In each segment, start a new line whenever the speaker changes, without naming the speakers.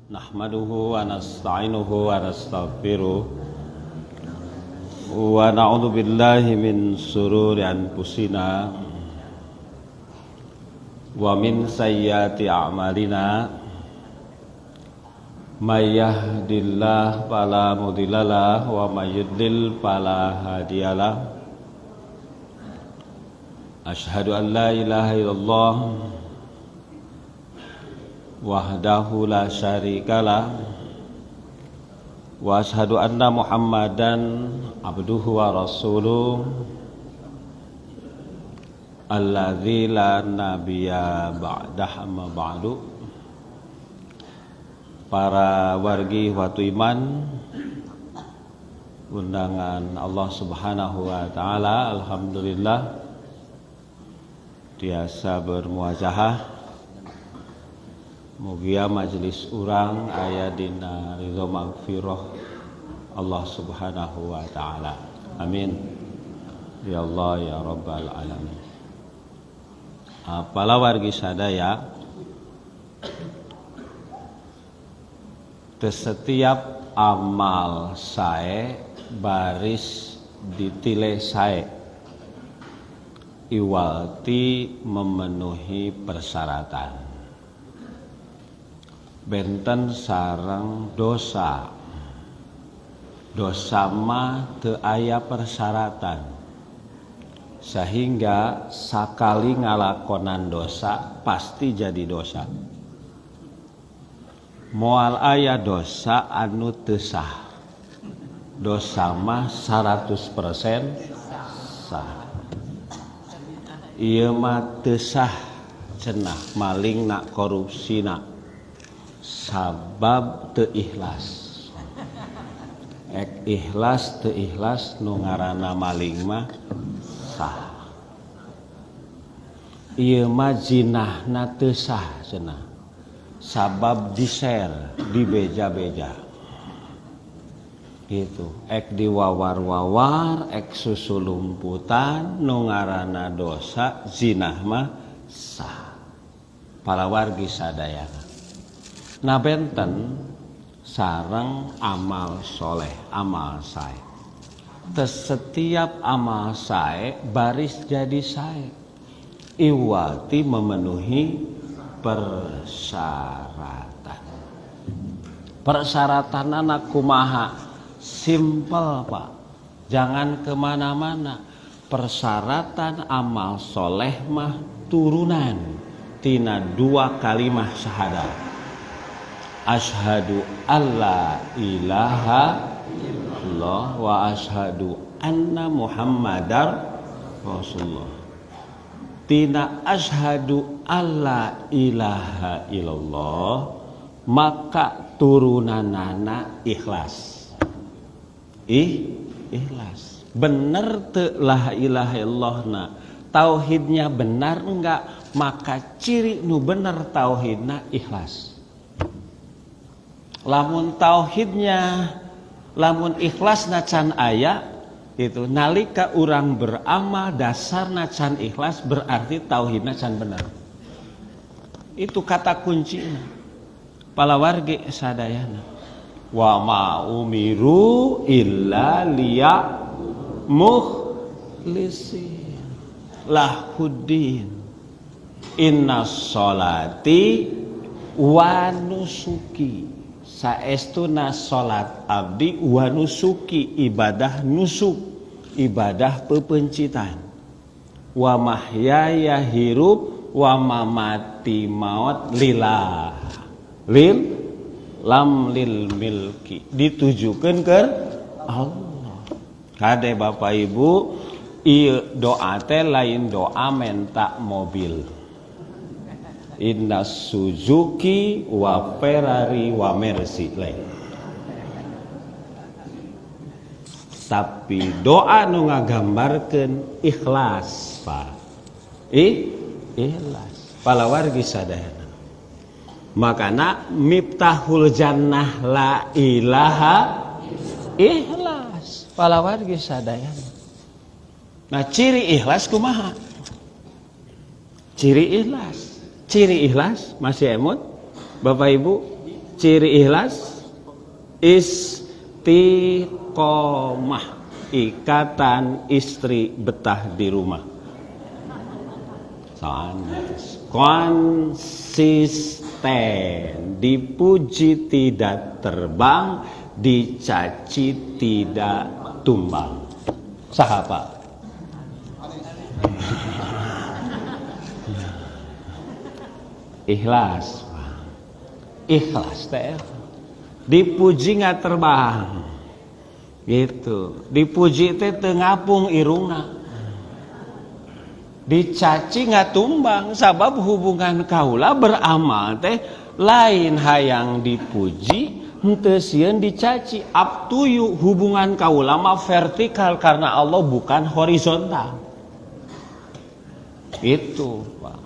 Nahmaduhu wa nasta'inuhu wa nastaghfiruh wa na'udzu billahi min sururi anfusina wa min sayyiati a'malina. May yahdihillahu fala mudhillalah wa may yudlil fala hadiyalah. Asyhadu an la ilaha illallah wahdahu la syarikalah wa asyhadu anna Muhammadan abduhu wa rasuluh alladzi la nabiyya ba'dah, amma ba'du. Para wargi watu iman, undangan Allah Subhanahu wa taala, alhamdulillah tiasa bermuajahah. Mugia majelis urang aya dina ridho magfirah Allah Subhanahu wa taala. Amin. Ya Allah ya Rabbal alamin. Apala wargi sadaya, setiap amal sae baris ditile sae iwalti memenuhi persyaratan. Benten sareng dosa. Dosa mah teu aya persyaratan, sehingga sakali ngalakonan dosa pasti jadi dosa. Moal aya dosa anu teu sah. Dosa mah 100% sah. Ieu mah teu sah cenah malingna, korupsina, sabab teu ikhlas. Ek ikhlas teu ikhlas, nu ngaranna maling mah sah. Ieu mah zinahna teu sah cenah, sabab di-share, dibeja-beja gitu. Ek diwawar-wawar, ek susulumputan, nu ngaranna dosa zinah mah sah. Para wargi sadayana, nah, benten sareng amal soleh, amal sae. Setiap amal sae baris jadi sae iwati memenuhi persyaratan. Persyaratan anak kumaha? Simple, Pak, jangan kemana-mana. Persyaratan amal soleh mah turunan tina dua kalimah syahadat, asyhadu alla ilaha illallah wa asyhadu anna Muhammadar Rasulullah. Tina asyhadu alla ilaha illallah maka turunanana ikhlas. Ikhlas bener teu la ilaha illallah na? Tauhidnya benar enggak? Maka ciri nu bener tauhidna ikhlas. Lamun tauhidnya, lamun ikhlas can aya itu, nalika urang beramal dasar can ikhlas, berarti tauhidna can benar. Itu kata kuncinya, palawargi sadayana. Wa ma umiru illa liya mukhlisin lahuddin. Inna sholati wa nusuki, saestuna salat abdi, wa nusuki, ibadah nusuk, ibadah pepencitan, wa mahyaya, hirup, wa mamati, maut, lillah, lil lam lil milki, ditujukan ke Allah. Kade Bapak Ibu, ieu doa teh lain doa menta mobil. Inna Suzuki wa Ferrari wa Mercy, lain. Tapi doa nu ngagambarkeun ikhlas, Pak. Ikhlas. Palawargi sadayana, makana miftahul jannah la ilaha ikhlas, palawargi sadayana. Nah, ciri ikhlas kumaha? Ciri ikhlas. Ciri ikhlas masih emut, Bapak Ibu? Ciri ikhlas istiqomah, ikatan istri betah di rumah. Sanes konsisten, dipuji tidak terbang, dicaci tidak tumbang. Saha, Pak? Ikhlas. Ikhlas teh dipuji nggak terbang gitu, dipuji teh teu ngapung irungna, dicaci nggak tumbang. Sabab hubungan kaula beramal teh lain hayang dipuji, henteu sieun dicaci. Up to you. Hubungan kaula mah vertikal karena Allah, bukan horizontal itu, Pak.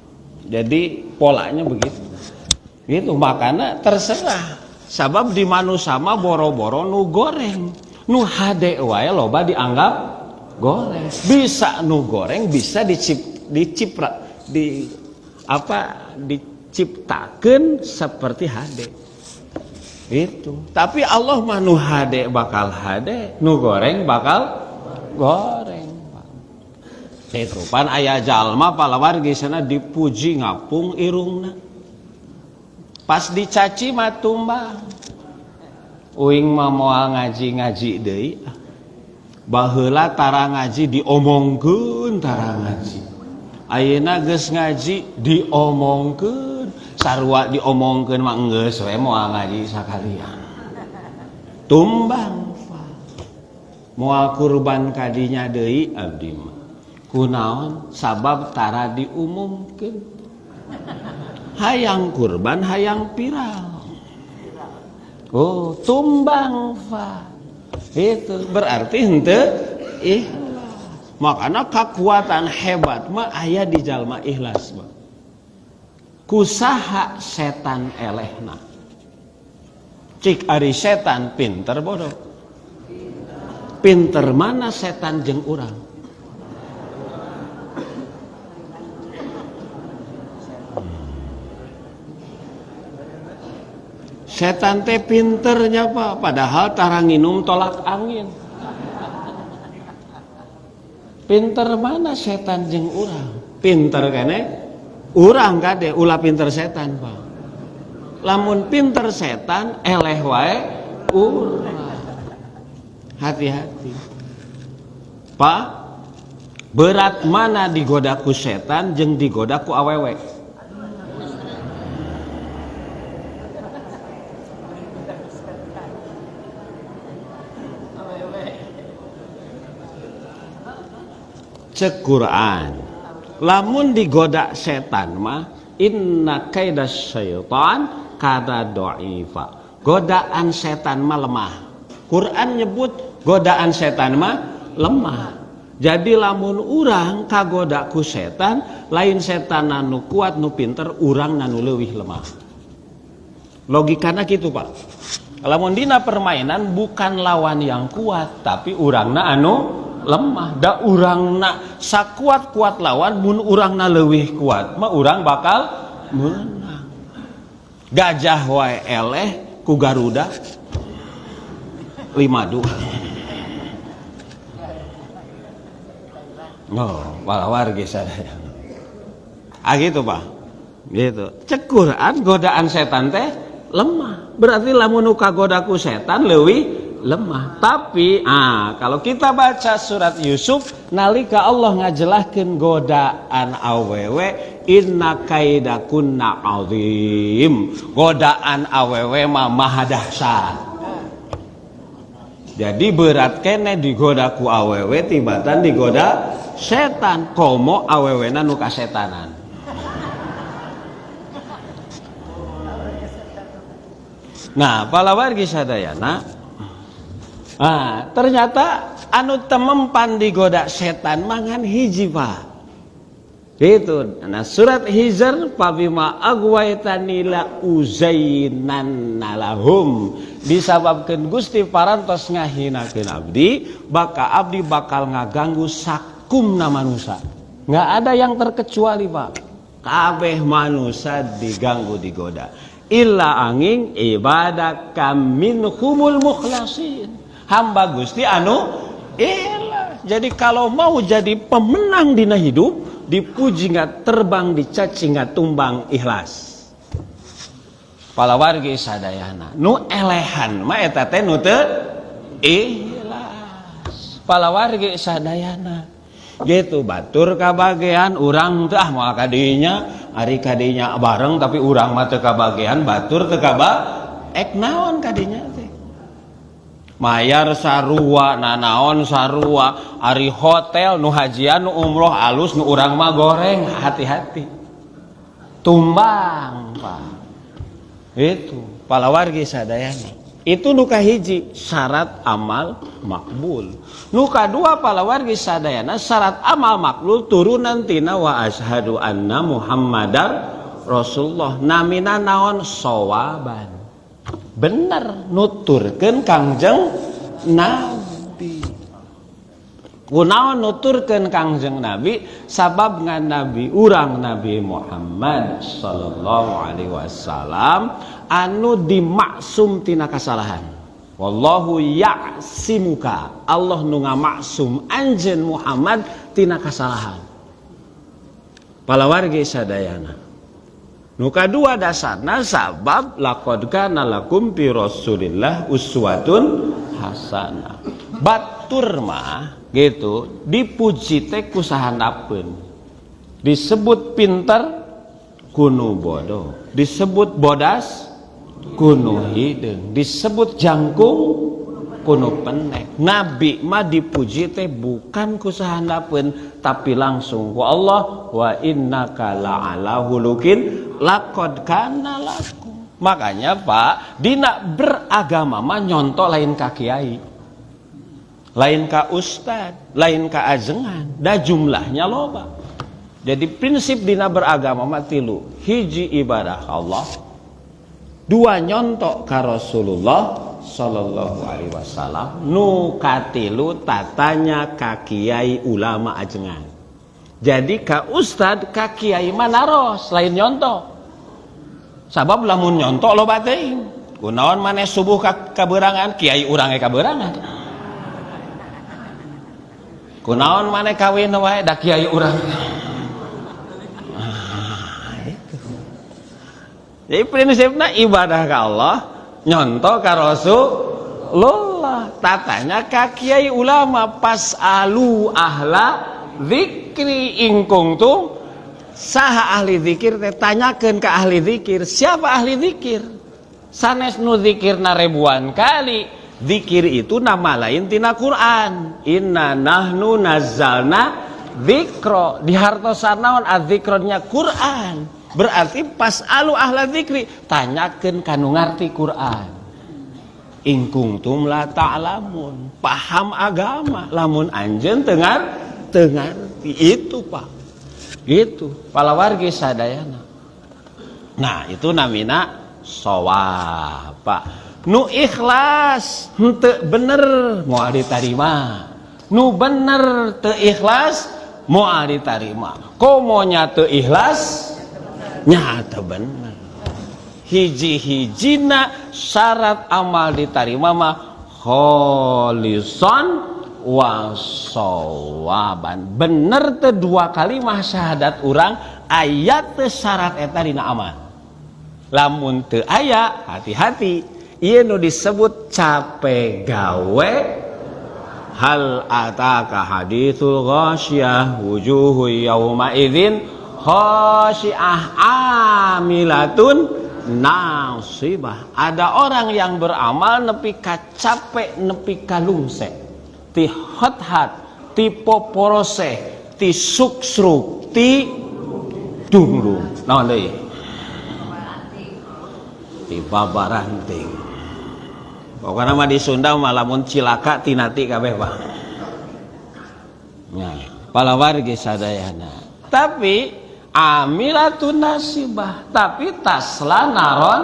Jadi polanya begitu gitu, makanya terserah. Sabab di manusia mah boro-boro nu goreng, nu hade wae loba dianggap goreng. Bisa nu goreng bisa dicip dicipra di apa diciptakan seperti hade itu. Tapi Allah mah nu hade bakal hade, nu goreng bakal goreng. Itu pan aya jalma palawargi sana dipuji ngapung irungna, pas dicaci mah tumbang. Uing mah moal ngaji-ngaji deui. Baheula tara ngaji diomongkeun, tara ngaji. Ayeuna geus ngaji diomongkeun. Sarua diomongkeun mah geus we moal ngaji sakalian. Tumbang. Moal kurban kadinya deui abdi mah. Kunaon? Sabab tara diumumkeun. Hayang kurban hayang viral. Oh, tumbang fa. Itu berarti henteu ikhlas. Makanya kekuatan hebat mah aya di jalma ikhlas mah. Kusaha setan elehna? Cik ari setan pinter bodoh? Pinter mana setan jeung urang? Setan teh pinternya, Pak, padahal tara nginum Tolak Angin. Pinter mana setan jeung urang? Pinter kene urang kade, ulah pinter setan, Pak. Lamun pinter setan eleh wae urang. Hati-hati. Pak, berat mana digoda ku setan jeung digoda ku awewe? Cek Quran, lamun digoda setan mah inna kaidas syaitan kana dha'ifa. Godaan setan mah lemah. Quran nyebut godaan setan mah lemah. Jadi lamun urang kagoda ku setan, lain setan nu kuat nu pinter, urang nu leuwih lemah. Logikana gitu, Pak. Lamun dina permainan bukan lawan yang kuat, tapi urangna anu lemah. Da urangna sakuat-kuat lawan, mun urangna leuwih kuat mah urang bakal menang. Gajah wae eleh ku Garuda 5-2. Oh, wargi sadaya. Ah gitu, Pak. Gitu. Cek Quran godaan setan teh lemah. Berarti lamun nu kagoda ku setan leuwih lemah. Tapi kalau kita baca surat Yusuf, nalika Allah ngajelaskeun godaan awewe, inna kaidakunna azim. Godaan awewe mah maha dahsyat. Jadi berat kene digoda ku awewe tibatan digoda setan, komo awewena nu kasetanan. Nah, palawargi sadayana, ternyata anu temempan digoda setan mangan hiji, Pak. Itu. Nah, surat Hijr, fabima aghwaytani la uzayyinanna lahum. Disababkeun Gusti parantos ngahinakeun abdi, baka abdi bakal ngaganggu sakumna manusia. Nggak ada yang terkecuali, Pak. Kabeh manusia diganggu digoda. Illa anging ibadaka minhumul mukhlasin. Hamba Gusti anu ikhlas. Jadi kalau mau jadi pemenang dina hidup, dipuji nggak terbang, dicaci nggak tumbang, ikhlas. Palawargi sadayana. Nu elehan mah eta teh nu teu ikhlas. Palawargi sadayana. Gitu batur kabagean, urang teh ah moal kadinya, ari kadinya bareng tapi urang mah teu kabagean, batur teu kaba ek naon kadinya teh. Mayar sarua, nanaon sarua, ari hotel nu hajian, nu umroh alus, nu urang mah goreng, hati-hati. Tumbang, Pak. Itu palawargi sadayana. Itu nu kahiji syarat amal makbul. Nu kadua, palawargi sadayana, syarat amal makbul turunan tina wa asyhadu anna Muhammadar Rasulullah. Namina naon? Sowaban. Bener nuturkeun Kangjeng Nabi. Kunaon nuturkeun Kangjeng Nabi? Sabab ngan Nabi urang, Nabi Muhammad sallallahu alaihi wasallam, anu dimaksum tina kasalahan. Wallahu ya'simuka. Allah nu ngamaksum anjeun Muhammad tina kasalahan. Palawargi sadayana. Nu kadua dasarna sabab laqad kana lakum fi Rasulillah uswatun hasanah. Batur mah gitu dipuji teh ku sahandapeun. Disebut pinter ku nu bodoh, disebut bodas ku nu hideung, disebut jangkung ku nu pendek. Nabi mah dipuji teh bukan ku sahandapeun, tapi langsung ku Allah, wa innaka la'ala khuluqin laqad kana lakum. Makanya, Pak, dina beragama mah nyontok lain ka kiai, lain ka ustad, lain ka ajengan, da jumlahnya loba. Jadi prinsip dina beragama mah tilu: hiji, ibadah Allah; dua, nyontok ka Rasulullah sallallahu alaihi wasallam; nu katilu, tatanya ka kiai, ulama, ajengan. Jadi ka ustad, ka kiai mah naros, lain nyontok. Sabab lamun nyontok loba teuing. Kunaon maneh subuh ka kaberangan? Kiai urang ge kaberangan. Kunaon maneh kawin wae? Da kiai urang. Ah, itu. Jadi prinsipnya ibadah ke Allah, nyontoh ka Rasulullah, tatanya ka kiai, ulama. Fas'alu ahla dzikri in kuntum. Saha ahli zikir teh? Tanyakeun ke ahli zikir. Siapa ahli zikir? Sanes nu zikirna ribuan kali. Zikir itu nama lain tina Quran. Inna nahnu nazzalna dzikra. Dihartosan naon? Adzikronya Quran. Berarti fas'alu ahla dzikri, tanyakeun kanu ngarti Quran. In kuntum la ta'lamun, paham agama lamun anjeun teu ngarti itu, Pak. Gitu, palawargi sadayana. Nah, itu namina sawab, Pak. Nu ikhlas henteu bener moal ditarima, nu bener teu ikhlas moal ditarima, komonya teu ikhlas nyata bener. Hiji-hijina syarat amal ditarima mah kholison wa sawaban, bener teu dua kali mah syahadat urang. Aya teu syarat eta dina amal? Lamun teu aya, hati-hati, ieu nu disebut capek gawe. Hal ataka haditsul ghasyiyah wujuhu yauma idzin khasyiah amilatun nasibah. Ada orang yang beramal nepi ka capek, nepi ka lungse, ti hot-hat, ti poporose, ti suksruk, ti dunglung, naon deui, ti babaranting. Pokoknya mah di Sunda mah lamun cilaka tinati kabeh, Pak. Nah, palawargi sadayana. Tapi amilatun nasibah, tapi tasla naron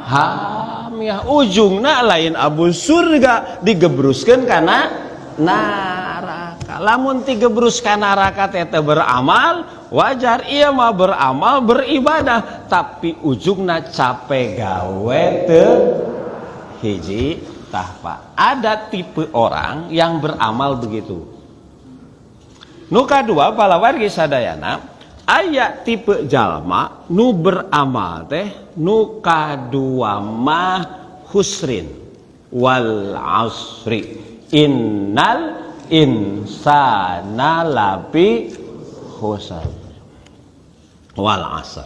hamiyah, ujungna lain abu surga, digebruskeun kana neraka. Lamun tigebrus ka neraka teh teu beramal. Wajar ieu mah beramal, beribadah, tapi ujungna capek gawe teu hiji. Tah, Pak, ada tipe orang yang beramal begitu. Nu kadua, palawargi sadayana, aya tipe jalma nu beramal teh nu kadua mah khusrin. Wal asri innal insana lafi khusr. Wal asr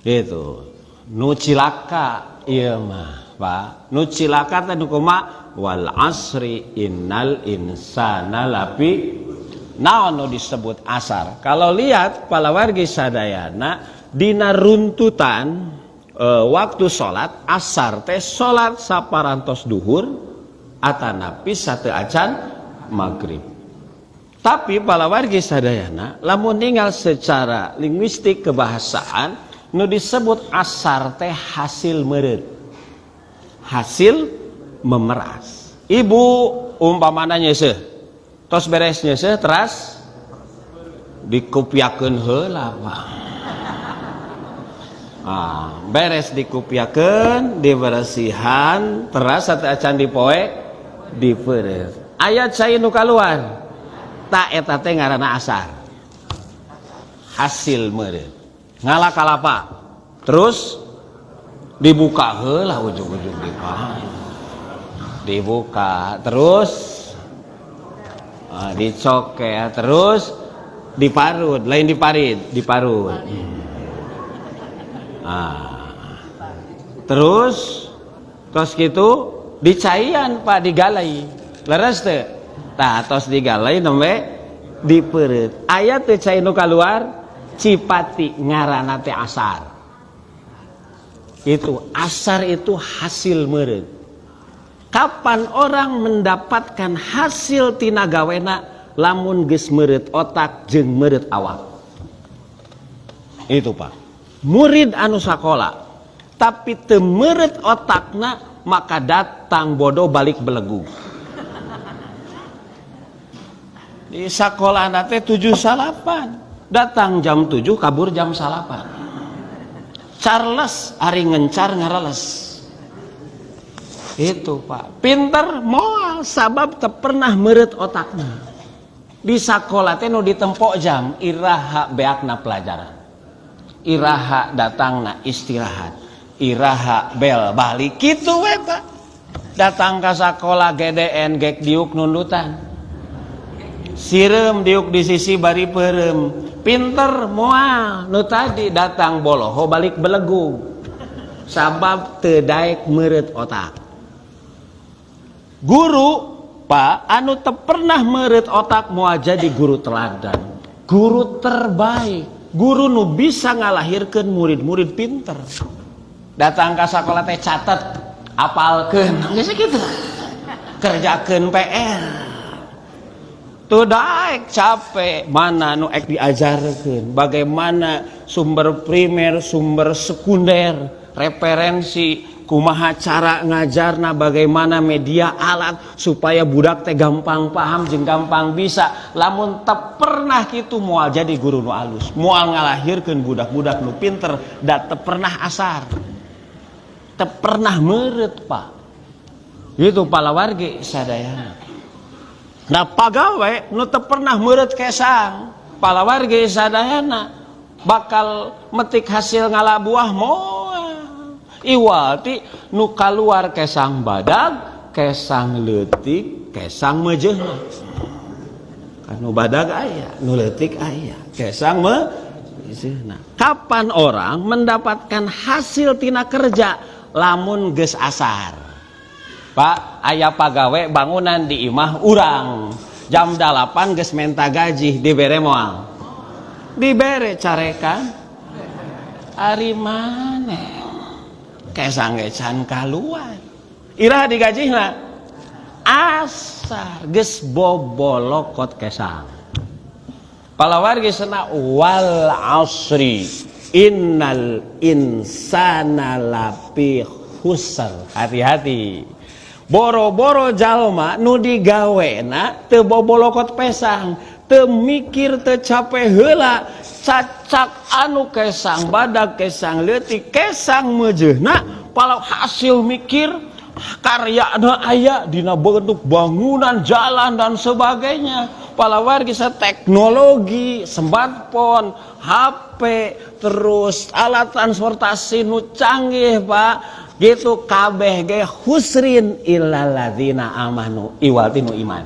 itu nu cilaka ieu mah, Pak. Nu cilaka teh nu kumaha? Wal asri innal insana lafi. Naon nu disebut asar? Kalau lihat, palawargi sadayana, dina runtutan waktu sholat asar teh sholat saparantos duhur atanapi sateuacan maghrib. Tapi palawargi sadayana, lamun ningal secara linguistik kebahasaan, nu disebut asar teh hasil meureut, hasil memeras. Ibu umpamana nyeuseuh, tos beres nyeuseuh, teras dikupiakeun heula, Pak. Ah, beres dikupiakeun, dibersihan, teras sateuacan dipoe dipeureut, aya cai nu kaluar. Tah, eta teh ngaranna asar, hasil meureut. Ngala kalapa, terus dibuka heula, ujung-ujung dibuka, dibuka terus dicokel, terus diparut, lain diparit, diparut. Terus tos gitu dicaian, Pak, digalai. Leres teu? Tah, tos digalai nembe dipeureut, aya teu cai nu kaluar? Cipati, ngaranna teh asar. Itu asar, itu hasil meureut. Kapan orang mendapatkan hasil tina gawena? Lamun geus meureut otak jeung meureut awak. Itu, Pak. Murid anu sakola tapi teu meureut otakna, maka datang bodoh, balik belegu. Di sekolah teh 7.09, datang jam 7, kabur jam 9. Charles ari ngencar ngareles itu, Pak. Pinter moal, sabab teu pernah meureut otakna. Di sekolah teh nu ditempok jam iraha beakna pelajaran, iraha datangna istirahat, iraha bel balik, kitu we, Pak. Datang ke sekolah GDN gek diuk nundutan sireum, diuk di sisi bari peureum. Pinter moal, nu tadi datang boloho, balik belegu, sabab teu daek meureut otak. Guru, Pak, anu teu pernah meureut otak moal jadi guru teladan, guru terbaik, guru nu bisa ngalahirkeun murid-murid pinter. Datang ke sekolah teh catet, apalkeun, geus kitu, kerjakeun PR. Tuh daek capek, mana nu ek diajarkeun bagaimana sumber primer, sumber sekunder, referensi, kumaha cara ngajarna, bagaimana media alat supaya budak teh gampang paham jeung gampang bisa. Lamun teu pernah kitu, moal jadi guru nu alus, moal ngalahirkeun budak-budak nu pinter, da teu pernah asar, teu pernah meureut, Pak. Itu palawargi sadayana. Nah, pagawe nu teu pernah meureut kesang, palawargi sadayana, bakal metik hasil ngala buah moal. Iwati nu kaluar kesang badag, kesang leutik, kesang meujeuhna. Kan nu badag aya, nu leutik aya, kesang meujeuhna. Kapan orang mendapatkan hasil tina kerja? Lamun geus asar. Pak, aya pagawe bangunan di imah urang, jam 8 geus menta gaji, dibere moal? Dibere. Carekan. Ari maneh kesang ge can kaluar, iraha digajihna? Asar, geus bobolokot kesang. Palawargi sena, wal asri innal insana lafi khusr. Hati-hati, boro-boro jalma nu digawena teu bobolokot pesang. Teu mikir teu capek heula, cacak anu kesang badag kesang leutik kesang meujeuhna palau hasil mikir karyana aya dina bentuk bangunan jalan dan sebagainya. Palawargi teknologi, smartphone, HP, terus alat transportasi nu canggih Pak, gitu kabeh ge husrin illal ladzina amanu iwal nu iman.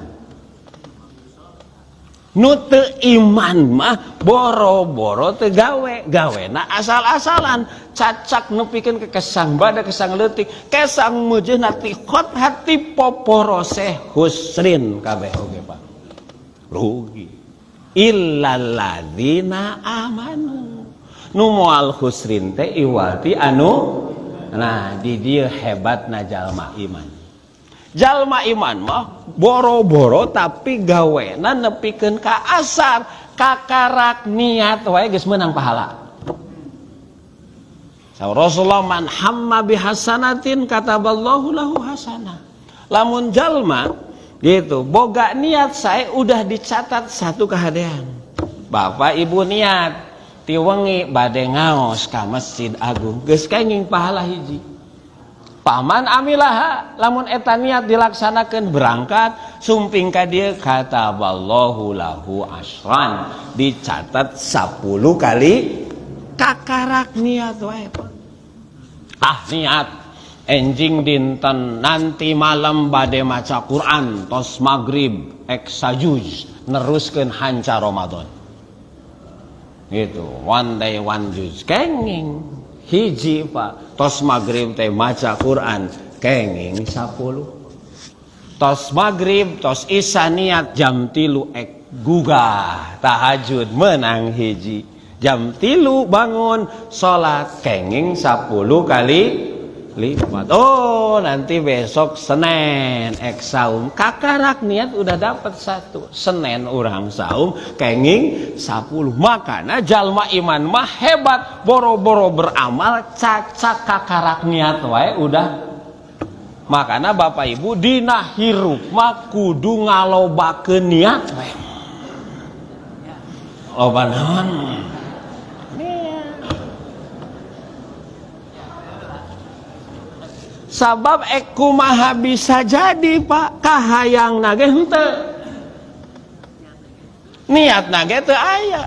Nu teu iman mah boro-boro teu gawe, gawena asal-asalan, cacak nepikeun ke kesang bada kesang leutik, kesang meujeuhna ti khot hati poporose husrin kabeh oge Pak. Rugi. Illal ladzina amanu. Nu moal husrin teh iwal ti anu nah di dieu hebatna jalma iman. Jalma iman mah boro-boro tapi gawena nepikeun ka asar, kakarak niat wae geus meunang pahala. Saur Rasulullah man hamma bihasanatin kataballahu lahu hasanah. Lamun jalma gitu boga niat saya udah dicatat satu kehadean. Bapak ibu niat ti wengi bade ngaos ka Masjid Agung geus kenging pahala hiji. Paman amilaha lamun eta niat dilaksanakeun berangkat sumping ka dieu kataballahu lahu asran dicatat 10 kali kakarak niat wae Pak. Ah niat enjing dinten nanti malam bade maca Quran tos maghrib ek sajuz neruskeun hanca Ramadan. Gitu one day one juz kenging hiji Pak tos maghrib teh maca Quran kenging 10 tos maghrib tos isya niat jam 3 ek gugah tahajud menang hiji jam 3 bangun salat kenging 10 kali lipat. Oh nanti besok Senin ek saum kakarak niat udah dapat satu Senin urang saum kenging 10. Makanya jalma iman mah hebat boro-boro beramal cacak kakarak niat wae udah. Makanya bapak ibu dina hirup mah kudu ngalobakeun niat wae. Loba naon? Sabab kumaha bisa jadi Pak kahayang nage henteu. Niat nage teu aya.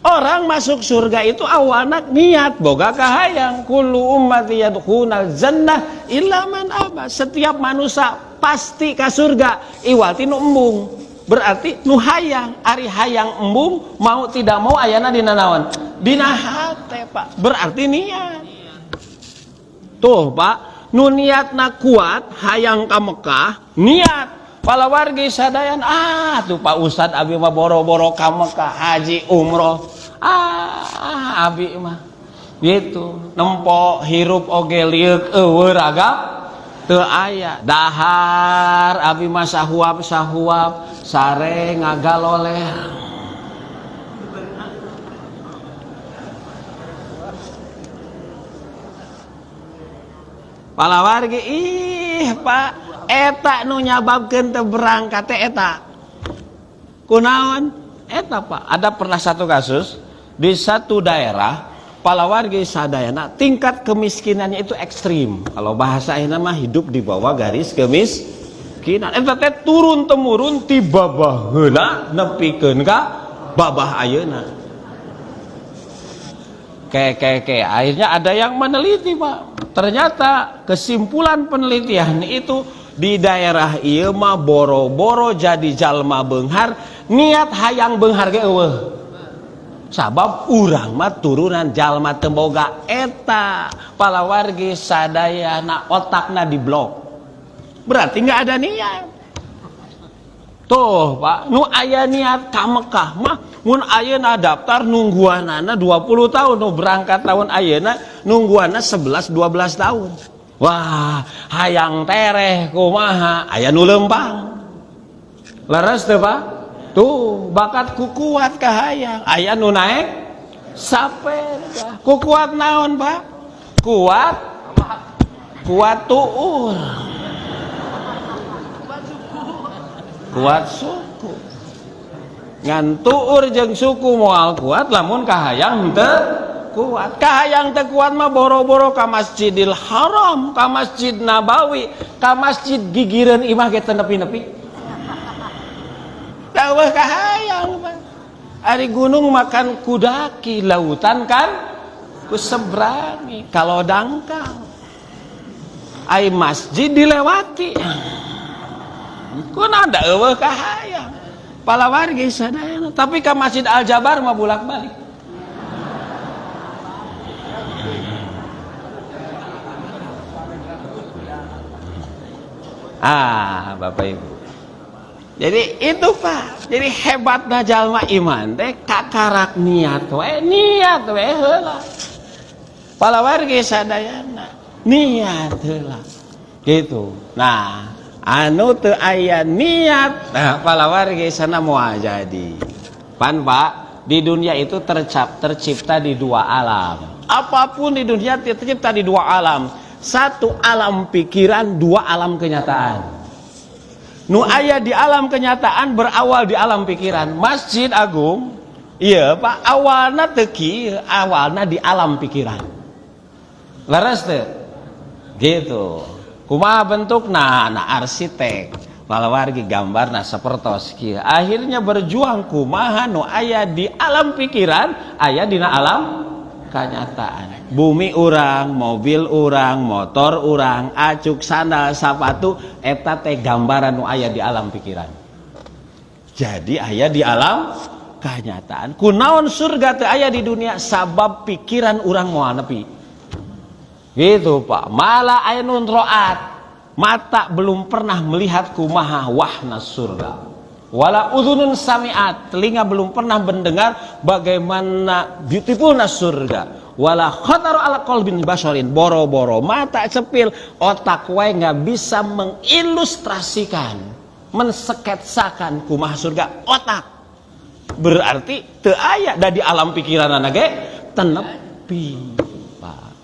Orang masuk surga itu awalna niat boga kahayang. Kullu ummati yadkhulul jannah illa man aba. Setiap manusia pasti ka surga iwal ti nu embung. Berarti nu hayang, ari hayang embung mau tidak mau ayana dina naon? Dina hate Pak. Berarti niat. Tuh Pak, nu niatna kuat hayang ka Mekah niat palawargi sadayan ah tuh Pak Ustad abi mah boro-boro ka Mekah haji umroh ah abi mah gitu nempo hirup oge lieuk eueuh ragap teu aya dahar abi mah sahuap-sahuap sare ngagaloleh. Palawargi ih Pak eta nu nyababkeun teu berangkat teh eta. Kunaon? Eta Pak, ada pernah satu kasus di satu daerah palawargi sadayana tingkat kemiskinannya itu ekstrim. Kalau bahasa ayeuna mah hidup di bawah garis kemiskinan. Eta teh turun temurun ti babah heula nepikeun ka babah ayeuna. Ke akhirnya ada yang meneliti Pak. Ternyata kesimpulan penelitian itu di daerah ieu mah boro-boro jadi jalma beunghar, niat hayang beunghar ge eueuh. Sabab urang mah turunan jalma teu boga eta palawargi sadayana otakna diblok. Berarti nggak ada niat. Tuh Pak, nu aya niat ka Mekah mah mun ayeuna daftar nungguanana 20 tahun, nu berangkat tahun ayeuna nungguanna 11 12 tahun. Wah, hayang tereh kumaha, aya nu leumpang. Leres teu Pak? Tuh, bakat ku kuat kahayang, aya nu naek sapeda. Ku kuat naon Pak? Kuat kuat tuur. Kuat suku. Ngan tuur jeung suku moal kuat lamun kahayang teu kuat. Kahayang teu kuat mah boro-boro ka Masjidil Haram, ka Masjid Nabawi, ka masjid gigireun imah ge teu nepi-nepi. Tawah kahayang Pak. Ari gunung makan kudaki, lautan kan kuseberangi. Kalau dangkal ai masjid dilewati. Kunaon da eueuh kahayang. Palawargi sadayana, tapi ka Masjid Al Jabar mah bolak-balik. Ah, Bapak Ibu. Jadi itu Pak. Jadi hebatna jalma iman teh kakarak niat we heula. Palawargi sadayana niat heula. Gitu. Nah, anu teu aya niat, nah palawargi sana moal jadi. Pan Pak, di dunia itu tercipta di dua alam. Apapun di dunia tercipta di dua alam. Satu alam pikiran, dua alam kenyataan. Nu aya di alam kenyataan berawal di alam pikiran. Masjid Agung, iya Pak, awalna teu kieu, awalna di alam pikiran. Leres teu? Gitu. Kumaha bentukna? Nah arsitek, palawargi gambarna sapertos kieu. Akhirnya berjuang kumaha nu aya di alam pikiran, aya dina alam kenyataan. Bumi urang, mobil urang, motor urang, acuk sandal, sapatu, eta teh gambaran nu aya di alam pikiran. Jadi aya di alam kenyataan. Kunaon surga teh aya di dunia? Sabab pikiran urang moal nepi. Gitu Pak. Mala ainun ro'at, mata belum pernah melihat kumaha wahna surga. Wala udhunun sami'at, telinga belum pernah mendengar bagaimana beautifulna surga. Wala khataru ala qalbin basharin, boro-boro mata cepil, otak wae nggak bisa mengilustrasikan, mensketsakan kumaha surga otak. Berarti teu aya da di alam pikiranana ge teu nepi, Pak.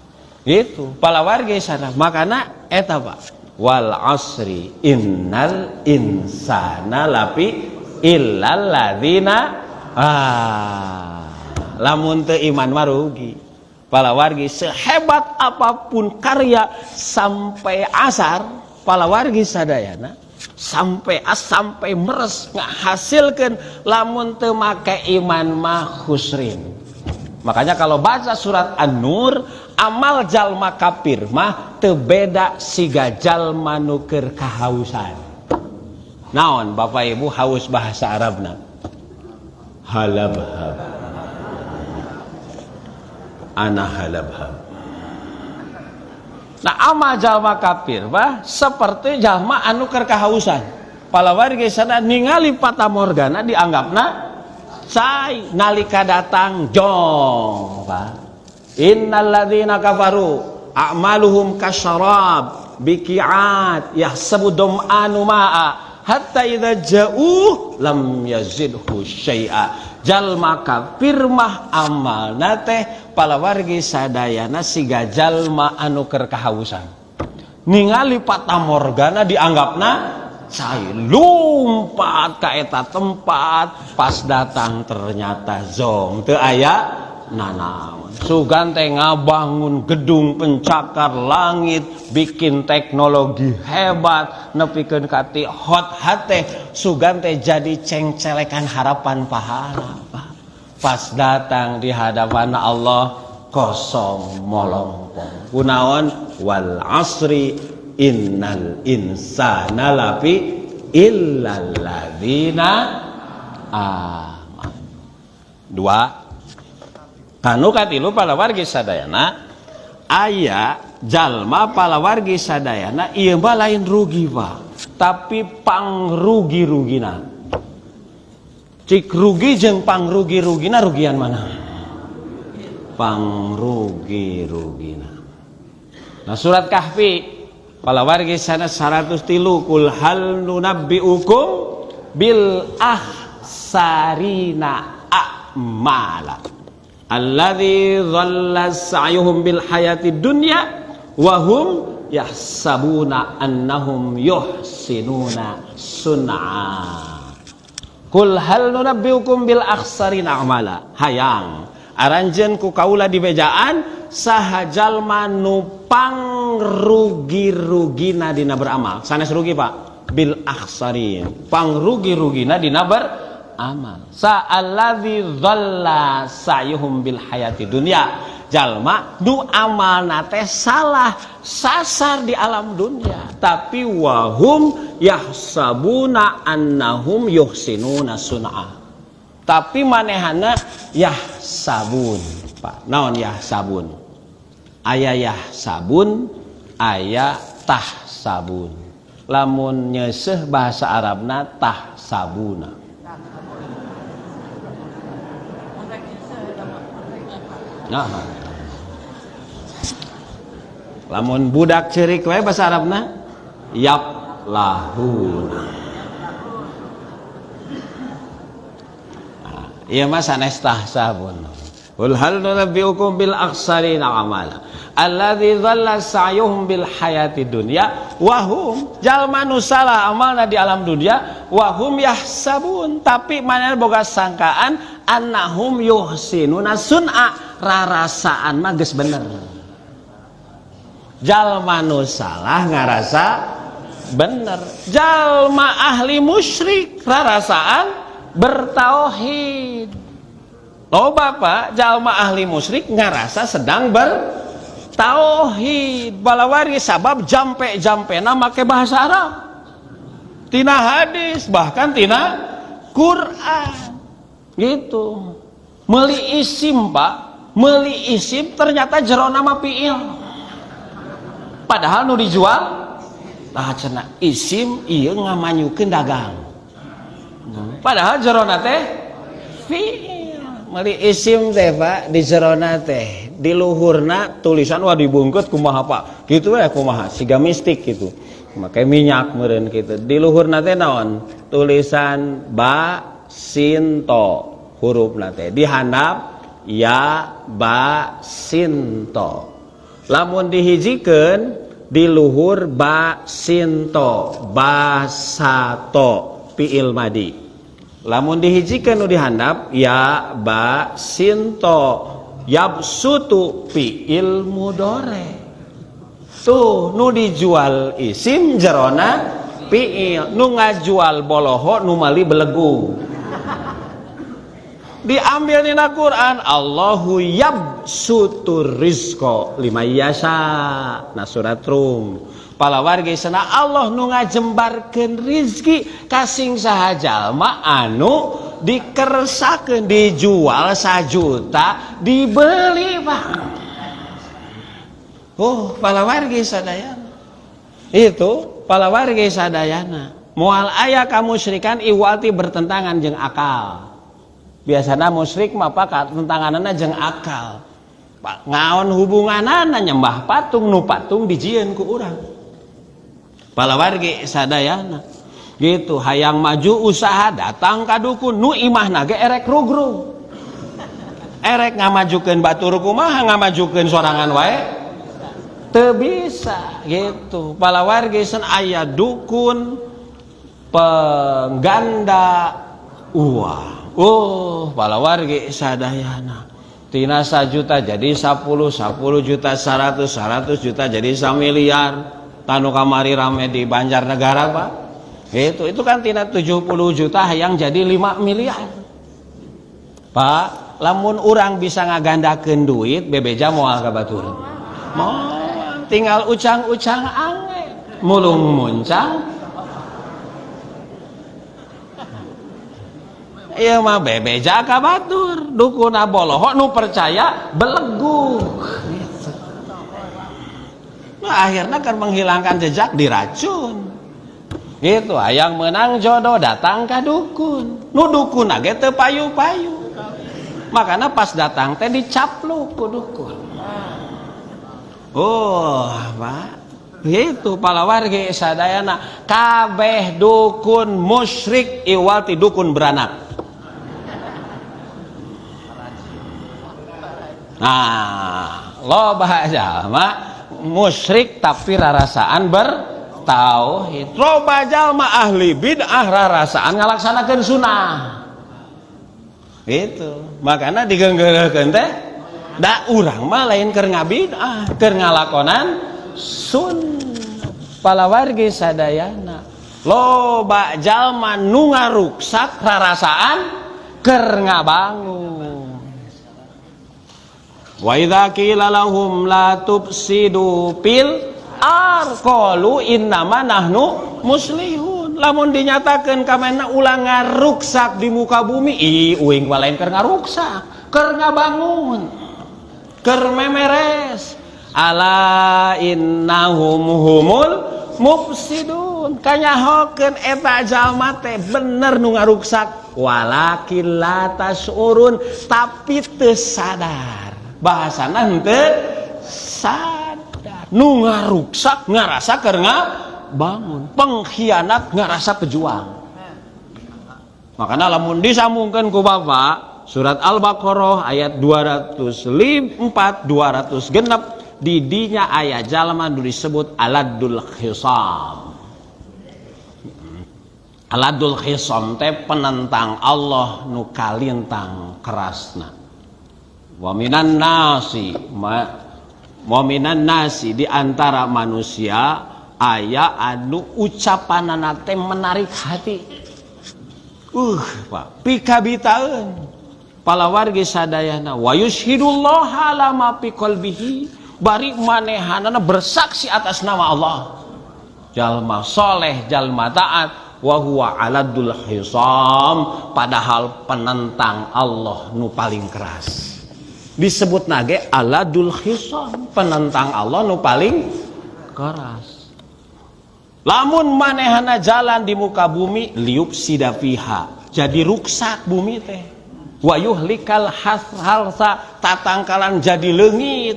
Gitu, palawargi sana. Makana eta Pak. Wal asri innal insana lafi illal ladzina lamun teu iman mah rugi. Palawargi sehebat apapun karya sampai asar, palawargi sadayana sampai as sampai meres ngahasilkeun lamun teu make iman mah khusrin. Makanya kalau baca surat An-Nur, amal jalma kafir mah teu beda siga jalma nu keur kahausan. Naon Bapak Ibu haus bahasa Arabna? Halabhab. Ana halabhab. Nah amal jalma kafir mah seperti jalma anu keur kahausan. Palawargi sana ningali fata morgana dianggapna cai, nalika datang jong Pak. Innalladzina kafaru a'maluhum kasyarab biqi'at yahsabu dum'anu ma'a hatta idza ja'u lam yazidhu syai'a. Jalma kafir mah amalna teh palawargi sadayana siga jalma anu keur kahausan. Ningali fata morgana dianggapna cai, lumpat ka eta tempat, pas datang ternyata zong teu aya nanaon. Sugan teh ngabangun gedung pencakar langit, bikin teknologi hebat, nepikeun ka ti hot hate, sugan teh jadi cengcelekan harapan pahala, Pak. Pas datang di hadapan Allah kosong molongpong. Kunaon? Wal asri innal insana lafi illal ladzina amanu. Dua. Kanu katilu palawargi sadayana aya jalma palawargi sadayana ieu mah lain rugi Pak, tapi pangrugi-rugina. Cik rugi jeung pangrugi-rugina rugian mana? Pangrugi-rugina. Nah surat Kahfi palawargi sana 103 kul hal nunabbiukum bil akhsarina a'mala alladzi dhalla sa'yuhum bil hayati dunya wa hum yahsabuna annahum yuhsinuna sun'a. Qul hal nunabbiukum bil akhsarina a'mala. Hayang aranjeun ku kaula di bejaan saha jalma nu pangrugi-rugina dina beramal. Sanes rugi, Pak. Bil akhsarin. Pangrugi-rugina dina beramal. Sa alladzi dhalla sa'yuhum bil hayati dunya. Jalma nu amalna teh salah sasar di alam dunia, tapi wahum yahsabuna annahum yuhsinuna sun'a. Tapi manehana yahsabun, Pak. Naon yahsabun? Aya yahsabun, aya tahsabun. Lamun nyeuseuh bahasa Arabna tahsabuna. Nah, lamun budak ceurik wae bahasa Arabna yap lahun. Nah, ieu mah sanes tahsabun. Qul hal nunabbiukum bil akhsarina amala alladzi dhalla sa'yuhum bil hayati dunya wa hum jalma nu salah amalna di alam dunia wa hum yahsabun, tapi manehna boga sangkaan annahum yuhsinuna sun'a, rarasaan mah geus bener. Jalma nu salah ngarasa bener, jalma ahli musyrik rarasaan bertauhid. Loba, Pak, jalma ahli musyrik ngarasa sedang bertauhid. Balawari sabab jampe-jampena make bahasa Arab, tina hadis, bahkan tina Quran gitu. Meuli isim, Pak, meuli isim ternyata jero nama fiil, padahal nu dijual tah cenah isim ieu ngamanyukeun dagang, padahal jerona teh fiil. Meuli isim teh, Pak, di jerona teh di luhurna tulisan, wah dibungkut kumaha, Pak, gitu ya, kumaha siga mistik gitu, make minyak meureun gitu. Di luhurna teh naon tulisan ba sin to hurufna teh, di handap ya ba sin to. Lamun dihijikeun di luhur ba sin to basato fiil madi. Lamun dihijikeun nu dihandap ya ba sin to yabsutu fiil mudore. Tuh nu dijual isim jerona fiil, nu ngajual boloho, nu mali belegu. Diambil dina Quran, Allahu yabsutur rizqa liman yasha. Nah, surat Rum. Palawargi sana Allah nu ngajembarkeun rizki kasing saha jalma anu dikersakeun, dijual 1 juta dibeli, Pak. Oh, palawargi sadayana. Itu palawargi sadayana. Moal aya kamusyrikan iwalti bertentangan jeung akal. Biasana musyrik mah, Pak, tentanganana jeung akal. Pak, ngaon hubunganana nyembah patung, nu patung dijieun ku urang. Palawargi sadayana. Gitu, hayang maju usaha datang ka dukun, nu imahna ge erek rugrug. Erek ngamajukeun batur kumaha, ngamajukeun sorangan wae teu bisa gitu. Palawargi sen aya dukun pengganda uang. Oh, palawargi sadayana. Tina 1 juta jadi 10, 10 juta 100, 100 juta jadi 1 miliar. Tanu kamari rame di Banjarnegara, Pak. Itu kan tina 70 juta yang jadi 5 miliar. Pak, lamun urang bisa ngagandakeun duit, bebeja moal ka batur. Moal, tinggal ucang-ucang ange, mulung muncang. Iya mah bebeja ka batur, dukuna boloho nu percaya belegu. Gitu. Nah, akhirnya kan menghilangkan jejak diracun. Gitu, hayang menang jodoh datang ka dukun. Nu dukun ge teu payu-payu. Makanya pas datang teh dicapluk ku dukun. Oh, Pak. Gitu palawargi sadayana kabeh dukun musyrik iwal ti dukun beranak. Nah, loba jalma musyrik tapi rarasaan bertauhid. Tauhid. Loba jalma ahli bid'ah rarasaan ngalaksanakeun sunnah. Gitu. Makana digeunggeureuhkeun teh da urang mah lain keur ngabid'ah, keur ngalakonan sunnah. Palawargi sadayana loba jalma nu ngaruksak rarasaan keur ngabangun. Wa idza qila lahum la tufsidu fil ardh qalu innama nahnu muslihun. Lamun dinyatakeun ka manehna ulah ngaruksak di muka bumi, ih uing mah lain keur ngaruksak, keur ngabangun, keur memeres. Ala innahum humul mufsidun. Kanyahokeun eta jalma teh bener nu ngaruksak, walakin la tasyurun, tapi teu sadar. Bahasana henteu sadar. Nu ngaruksak ngarasa keur ngabangun, pengkhianat ngarasa pejuang. Makana lamun disambungkeun ku Bapak surat Al-Baqarah ayat 204 206, di dinya aya jalma nu disebut aladul khisam. Aladul khisam teh penentang Allah nu kalintang kerasna. Wa minan nasi wa minan nasi, di antara manusia aya anu ucapanana teh menarik hati. Pak, pikabitaeun. Palawargi sadayana wa yusyhidullaha ala ma fi qalbihi, bari manehanana bersaksi atas nama Allah. Jalma soleh, jalma taat, wa huwa aladul hisam, padahal penentang Allah nu paling keras. Disebut nage aladul khisam, penentang Allah nu paling keras. Lamun manehana jalan di muka bumi liyufsida fiha, jadi ruksak bumi teh. Wa yuhlikal harsa, tatangkalan jadi leungit.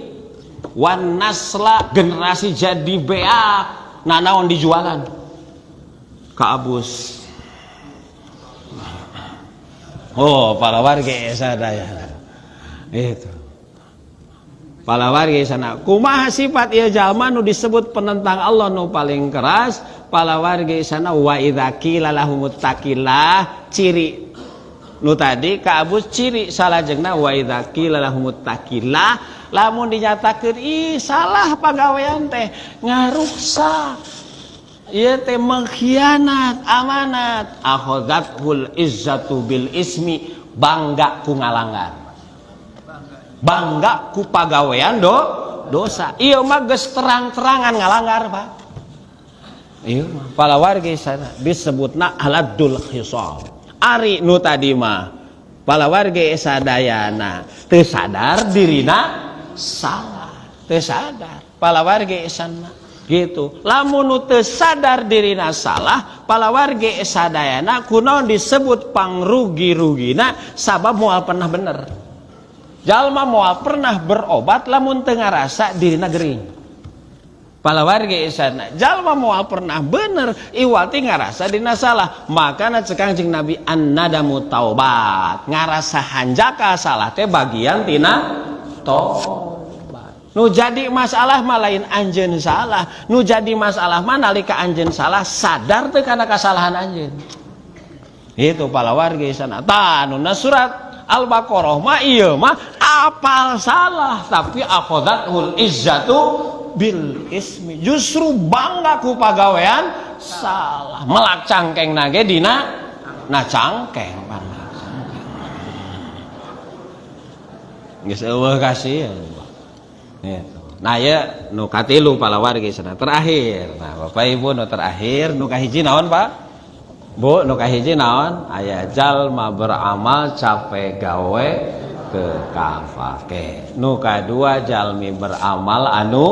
Wan nasla, generasi jadi beak. Nanaon dijualan ka abus. Oh, para warga sadaya itu, palawargi sana, kumaha sifat ieu jalma nu disebut penentang Allah nu paling keras? Palawargi sana, wa idza qila lahumuttaqillah, ciri nu tadi ka abus, ciri salajengna wa idza qila lahumuttaqillah, lamun dinyatakeun ih salah pagawean teh, ngaruksak ieu teh, mengkhianat amanat, akhadzathul izzatu bil ismi, bangga ku ngalanggar, bangga ku pagawean dosa. Ieu mah geus terang-terangan ngalanggar, Pak. Ieu mah palawargi sana disebutna aladul khisam. Ari nu tadi mah palawargi sadayana teu sadar dirina salah, teu sadar. Palawargi sana gitu. Lamun nu teu sadar dirina salah, palawargi sadayana, kunaon disebut pangrugi-rugina? Sabab moal pernah bener. Jalma moal pernah berobat lamun teu ngarasa dirina gering. Palawargi isana, jalma moal pernah bener iwati ngarasa dina salah. Makana cek Kangjeng Nabi, an-nadamu taubat, ngarasa hanjaka salah teh bagian tina tobat. Nu jadi masalah mah lain anjeun salah, nu jadi masalah mah nalika anjeun salah sadar teu kana kasalahan anjeun. Itu palawargi sana. Tah, nu surat Al-Baqarah mah ieu mah apal salah tapi akhadzatul izzatu bil ismi, justru bangga ku pagawean salah, melak cangkeng nage dina na cangkeng, pan cangkeng geus eueuh kasih gitu. Nah, ya nu katilu palawargi sana terakhir. Nah, Bapak Ibu, nu terakhir nu kahiji naon, Pak, Bu? Nu kahiji naon? Aya jalma beramal capek gawe teu kapake. Nu kadua jalmi beramal anu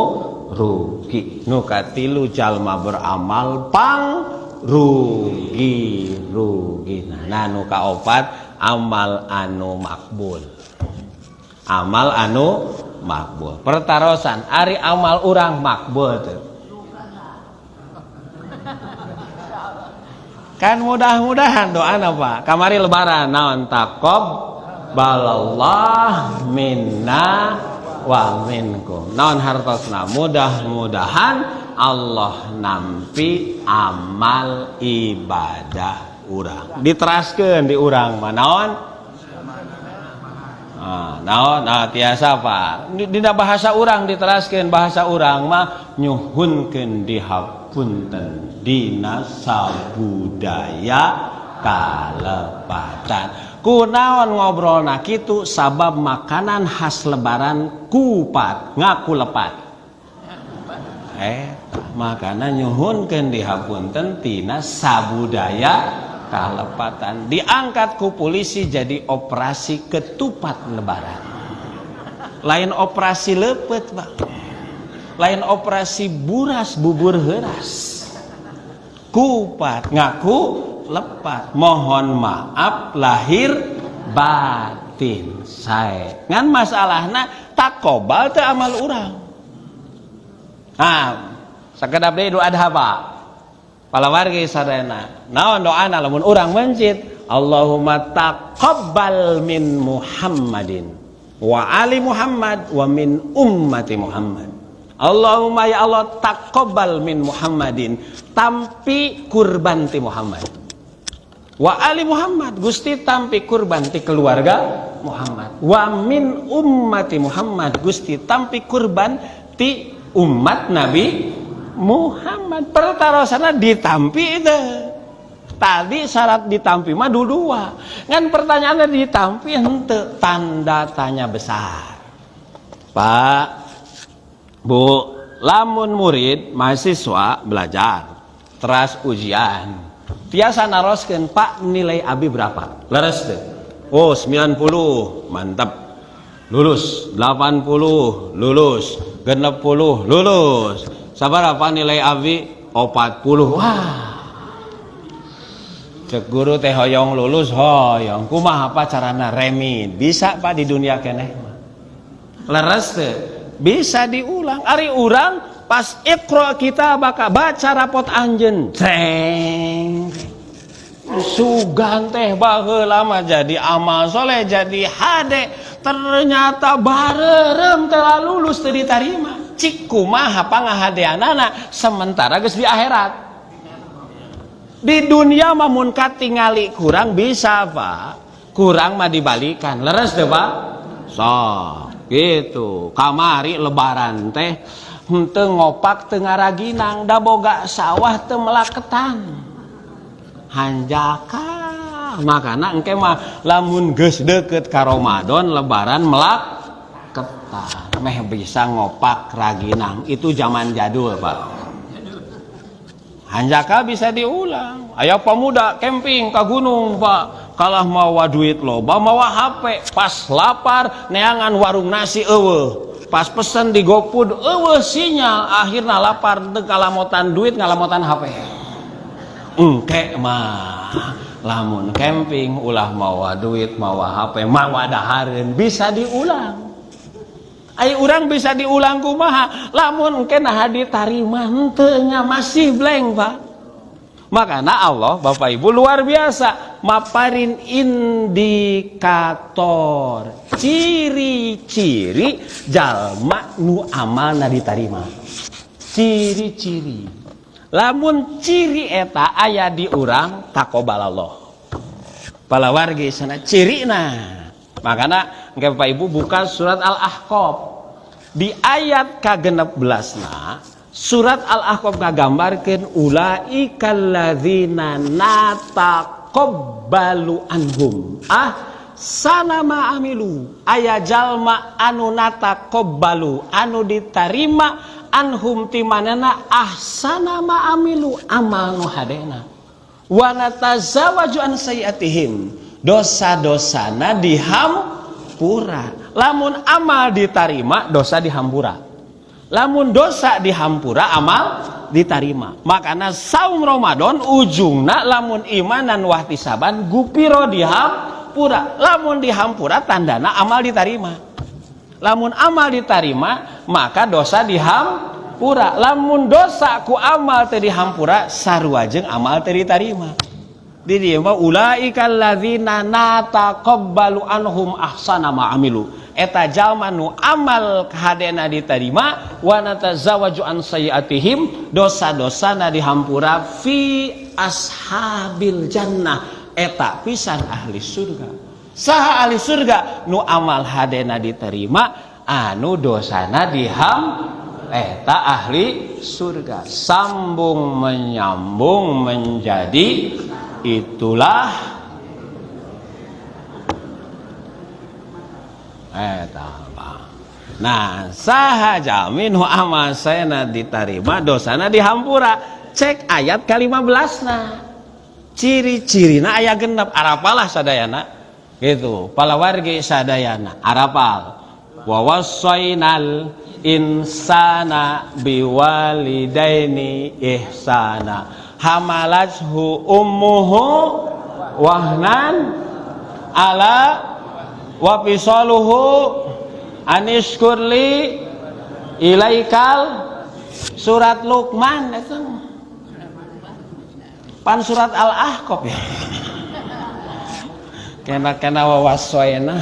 rugi. Nu katilu jalma beramal pang rugi rugi. Nah, nu kaopat amal anu makbul. Amal anu makbul. Pertarosan, ari amal urang makbul tuh? Kan mudah-mudahan doa apa? Kamari lebaran naon? Takob balallah minna wa minkum. Naon hartosna? Mudah-mudahan Allah nampi amal ibadah urang. Diteraskeun di urang mah naon? Ah, naon? Nah, tiasa, Pak. Dina bahasa urang diteraskeun, bahasa urang mah nyuhunkeun dihapunten dina sabudaya kalepatan. Kunaon ngobrolna kitu? Sabab makanan khas Lebaran kupat, ngaku lepat. Makana nyuhunkeun dihapunten tina sabudaya kalepatan. Diangkat ku polisi jadi operasi ketupat Lebaran. Lain operasi lepet, Pak. Lain operasi buras bubur heuras. Kupat ngaku lepat, mohon maaf lahir batin. Sae ngan masalahna takobal teu amal urang. Ah, sakedap deui Idul Adha, Pak. Palawargi sadayana, naon doana lamun urang mencit? Allahumma taqabbal min Muhammadin wa ali Muhammad wa min ummati Muhammad. Allahumma, ya Allah, taqabbal min Muhammadin, tampi kurban ti Muhammad, wa ali Muhammad, Gusti tampi kurban ti keluarga Muhammad, wa min ummati Muhammad, Gusti tampi kurban ti umat Nabi Muhammad. Pertarosana ditampi itu tadi, syarat ditampi mah dua. Ngan pertanyaannya, ditampi henteu? Tanda tanya besar. Pak, Bu, lamun murid mahasiswa belajar teras ujian, tiasa naroskeun, "Pak, nilai abi berapa?" Leres teu? "Oh, 90, mantap, lulus." 80, lulus. 60, lulus. "Sabaraha nilai abi?" "40." "Wah," cek guru teh, "hoyong lulus?" "Hoyong." "Kumaha apa carana?" "Remid." Bisa, Pak, di dunia keneh mah. Leres teu? Bisa diulang. Ari urang pas iqra kitabaka, baca rapot anjeun, ceng, sugan teh baheula mah jadi amal soleh, jadi hade, ternyata bareureum telah lulus, teu ditarima. Cik kumaha pangahadeanana sementara geus di akhirat? Di dunia mah mun katingali kurang bisa, Pak. Kurang mah dibalikan. Leres teu, Pak? So gitu. Kamari Lebaran teh henteu ngopak, teu ngaraginang, da boga sawah teu melak ketan. Hanjaka. Makana engke mah lamun geus deukeut ka Ramadan, Lebaran, melak ketan meh bisa ngopak raginang. Itu zaman jadul, Pak. Hanjaka bisa diulang. Aya pemuda camping ke gunung, Pak. Kalah mawa duit loba, mawa HP. Pas lapar, neangan warung nasi euweuh. Pas pesen di GoFood euweuh sinyal. Akhirnya lapar teu ngalamotan duit, ngalamotan HP. Engke mah lamun camping ulah mawa duit, mawa HP, mawa dahareun, bisa diulang. Ai urang bisa diulang kumaha? Lamun engke nah ditarima henteu nya, masih blank, Pak. Makanya Allah, Bapak Ibu, luar biasa maparin indikator ciri-ciri jalma nu amalna ditarima. Ciri-ciri. Lamun ciri eta aya di urang, taqobbalallah. Palawargi sana cirina. Makanya engke Bapak Ibu buka surat Al-Ahqaf. Di ayat ka-16 na surat Al-Ahqaf ngagambarkeun ulaikal ladzina nataqabbalu anhum ahsana ma amilu. Aya jalma anu nataqabbalu, anu ditarima, anhum timanana, ahsana ma amilu, amal nu hadena, wa natajawaz an sayiatihim, dosa-dosana dihampura. Lamun amal ditarima, dosa dihampura. Lamun dosa dihampura, amal ditarima. Makanya saum Ramadan ujungna lamun imanan wahtisaban gufiro, dihampura. Lamun dihampura, tandana amal ditarima. Lamun amal ditarima, maka dosa dihampura. Lamun dosa ku amal teu dihampura, sarua jeung amal teu ditarima. Di dieu mah ulaikal ladzina nataqabbalu anhum ahsana ma amilu. Eta jalma nu amal hadena diterima, wa natazawaju an sayiatihim, dosa-dosana dihampura, fi ashabil jannah, eta pisan ahli surga. Saha ahli surga? Nu amal hadena diterima, anu dosana diham, eta ahli surga. Sambung menyambung menjadi itulah eta. Nah, saha jamin nu amal saena diterima, dosana dihampura? Cek ayat ke-15 na. Ciri-cirina aya genep, arapalah sadayana. Gitu, palawargi sadayana arapal. Wa wassainal insana biwalidaini ihsana hamalathu ummuhu wahnan ala wa fisaluhu anishkurli ilaikal. Surat Luqman itu pan surat Al-Ahqaf ya, kena-kena wawasoena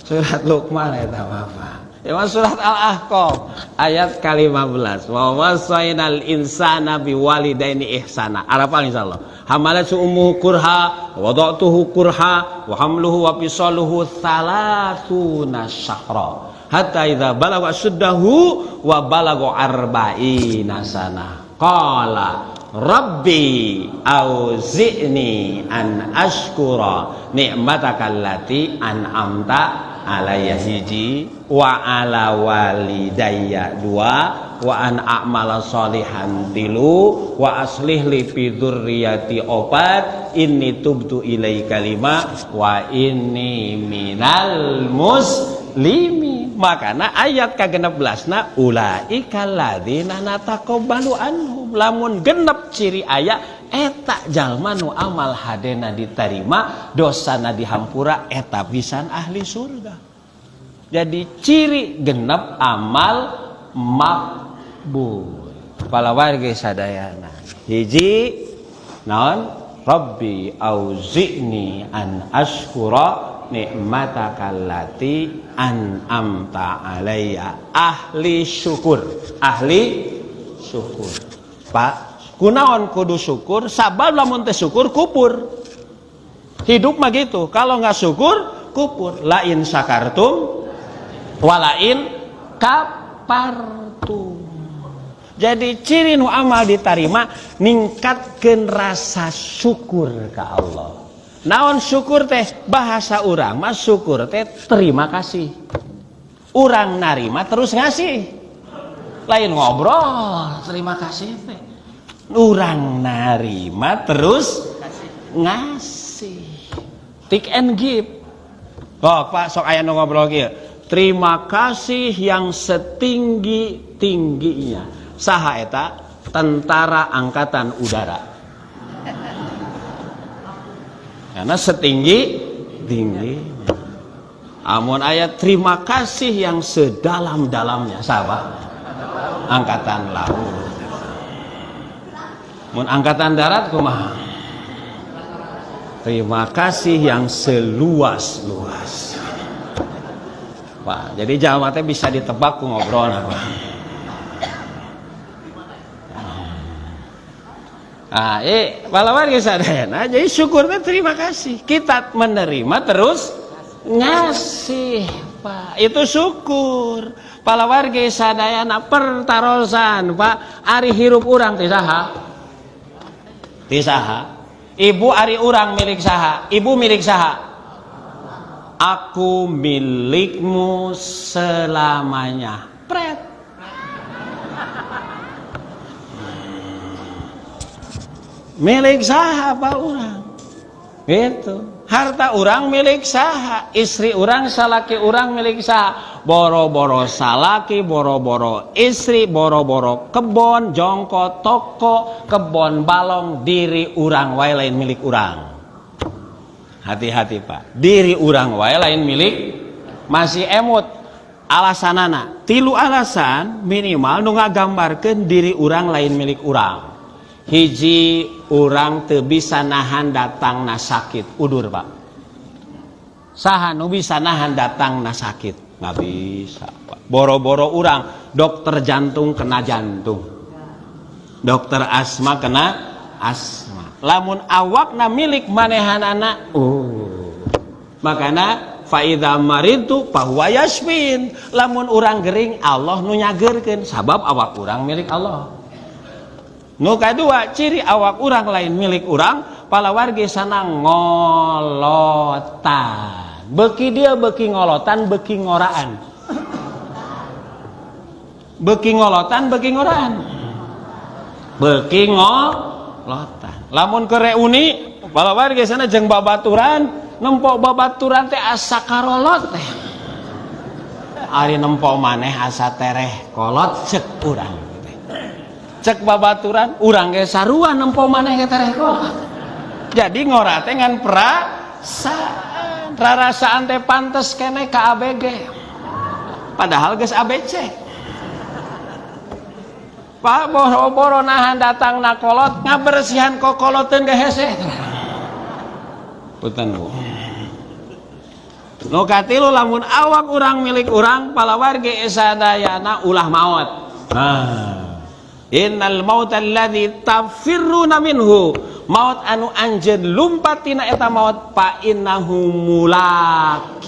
surat Luqman eta apa ya, surat Al-Ahqaf ayat ke-15, wa wasainal insana biwalidaini ihsana. Arapal insyaallah. Hamalatu ummuhu kurha wa wada'tuhu kurha wa hamluhu wa fisaluhu thalathuna syahra hatta idza balagha suddahu wa balagha arba'ina sana qala rabbi auzi'ni an ashkura ni'mataka allati an'amta alayya, hiji, wa ala walidayya, dua, wa an a'mala sholihan, tilu, wa aslih li fi dzurriyyati, opat, inni tubtu ilaika, lima, wa inni minal muslimin. Makana ayat ka-16 na ulaika alladzina nataqabbalu anhum. Lamun genep ciri aya, eta jalma nu amal hadena diterima, dosana dihampura, eta pisan ahli surga. Jadi ciri genep amal makbul. Palawargi sadayana, hiji naon? Rabbi auzi'ni an ashkura nikmataka allati an'amta alayya. Ahli syukur, ahli syukur, Pak. Kunaon kudu syukur? Sabab lamun teu syukur kupur. Hidup mah gitu. Kalau nggak syukur kupur. La in syakartum walain kapartum. Jadi ciri nu amal diterima ningkatkeun rasa syukur ke Allah. Naon syukur teh? Bahasa urang mah syukur teh terima kasih. Urang narima terus ngasih. Lain ngobrol terima kasih teh. Urang narima terus ngasih. Take and give. Oh, Pak, sok aya nu ngobrol kieu. Terima kasih yang setinggi-tingginya. Saha eta? Tentara Angkatan Udara. Karena setinggi tinggi. Amun ayat terima kasih yang sedalam-dalamnya, siapa? Angkatan Laut. Mun Angkatan Darat kumaha? Terima kasih yang seluas-luas. Pak, jadi jalma teh bisa ditebak ku ngobrol apa. Nah, palawargi sadayana, jadi syukur teh terima kasih. Kita menerima terus ngasih, Pak. Itu syukur. Palawargi sadayana pertarosan, Pak. Ari hirup urang ti saha? Ti saha? Ibu ari urang milik saha? Ibu milik saha? Aku milikmu selamanya. Pret. Milik saha Pak urang? Gitu. Harta urang milik saha, istri urang, salaki urang milik saha. Boro-boro salaki, boro-boro istri, boro-boro kebon, jongko, toko, kebon balong, diri urang wae lain milik urang. Hati-hati Pak, diri urang wae lain milik, masih emut alasanana. Tilu alasan minimal nu ngagambarkeun diri urang lain milik urang. Hiji, urang teu bisa nahan datangna sakit, udur Pak. Saha nu bisa nahan datangna sakit? Nggak bisa, Pak. Boro-boro urang, dokter jantung kena jantung, dokter asma kena asma. Lamun awakna milik manehanana, oh, makana faidza maridtu fahuwa yashfin. Lamun urang gering, Allah nu nyageurkeun, sabab awak urang milik Allah. Nu kadua, ciri awak urang lain milik urang, palawargi sana ngolotan. Beki dia beki ngolotan, beki ngoraan. Beki ngolotan, beki ngoraan, beki ngolotan. Lamun ke reuni, palawargi sana jeung babaturan, nempo babaturan teh asa karolot teh. Ari nempo maneh asa tereh kolot, cek urang teh. Cek babaturan, urang ge sarua nempo maneh ge tereh kolot. Jadi ngora teh ngan perasaan, rarasaan teh pantes keneh ka ABG, padahal geus ABC. Pak, boro-boro nahan datangna kolot, ngabersihan kokoloteun ge hese. Punten, Bu. Nu katilu, lamun awak urang milik urang, palawargi sadayana, ulah maot. Nah, innal mauta alladzi tafirruna minhu, maut anu anjeun lumpat tina eta maut, fa innahu mulaqikum,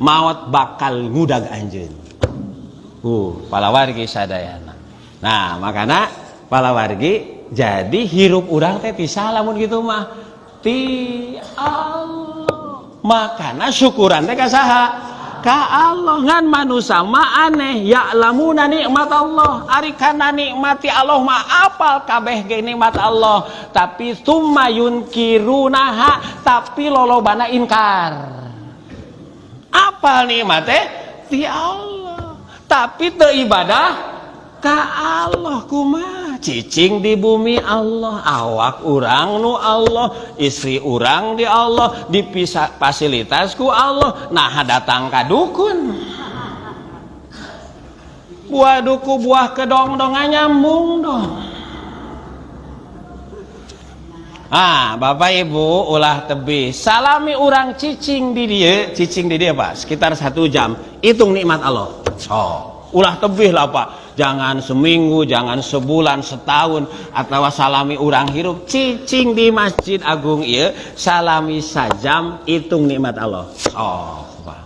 maut bakal ngudag anjeun. Palawargi sadayana. Nah, makana palawargi, jadi hirup urang teh ti lamun gitu mah ti Allah. Makana syukuran teh ka saha? Ka Allah. Ngan manusia mah aneh, ya'lamuna nikmat Allah, ari kana nikmati Allah mah apal kabeh ge nikmat Allah, tapi tsumma yunkirunaha, tapi lolobana inkar. Apal nikmat teh ti Allah, tapi teu ibadah ka Allah. Kumaha? Cicing di bumi Allah, awak urang nu Allah, istri urang di Allah, dipisah fasilitas ku Allah, nah datang ka dukun, buah duku buah kedong-dong nyambung dong. Ah, Bapak Ibu, ulah tebih. Salami urang cicing di dia, cicing di dia, Pak, sekitar 1 jam. Hitung nikmat Allah. Oh, ulah tebih lah, Pak. Jangan seminggu, jangan sebulan, setahun, atau salami urang hirup cicing di Masjid Agung iya, salami sajam, hitung nikmat Allah. Oh, Pak.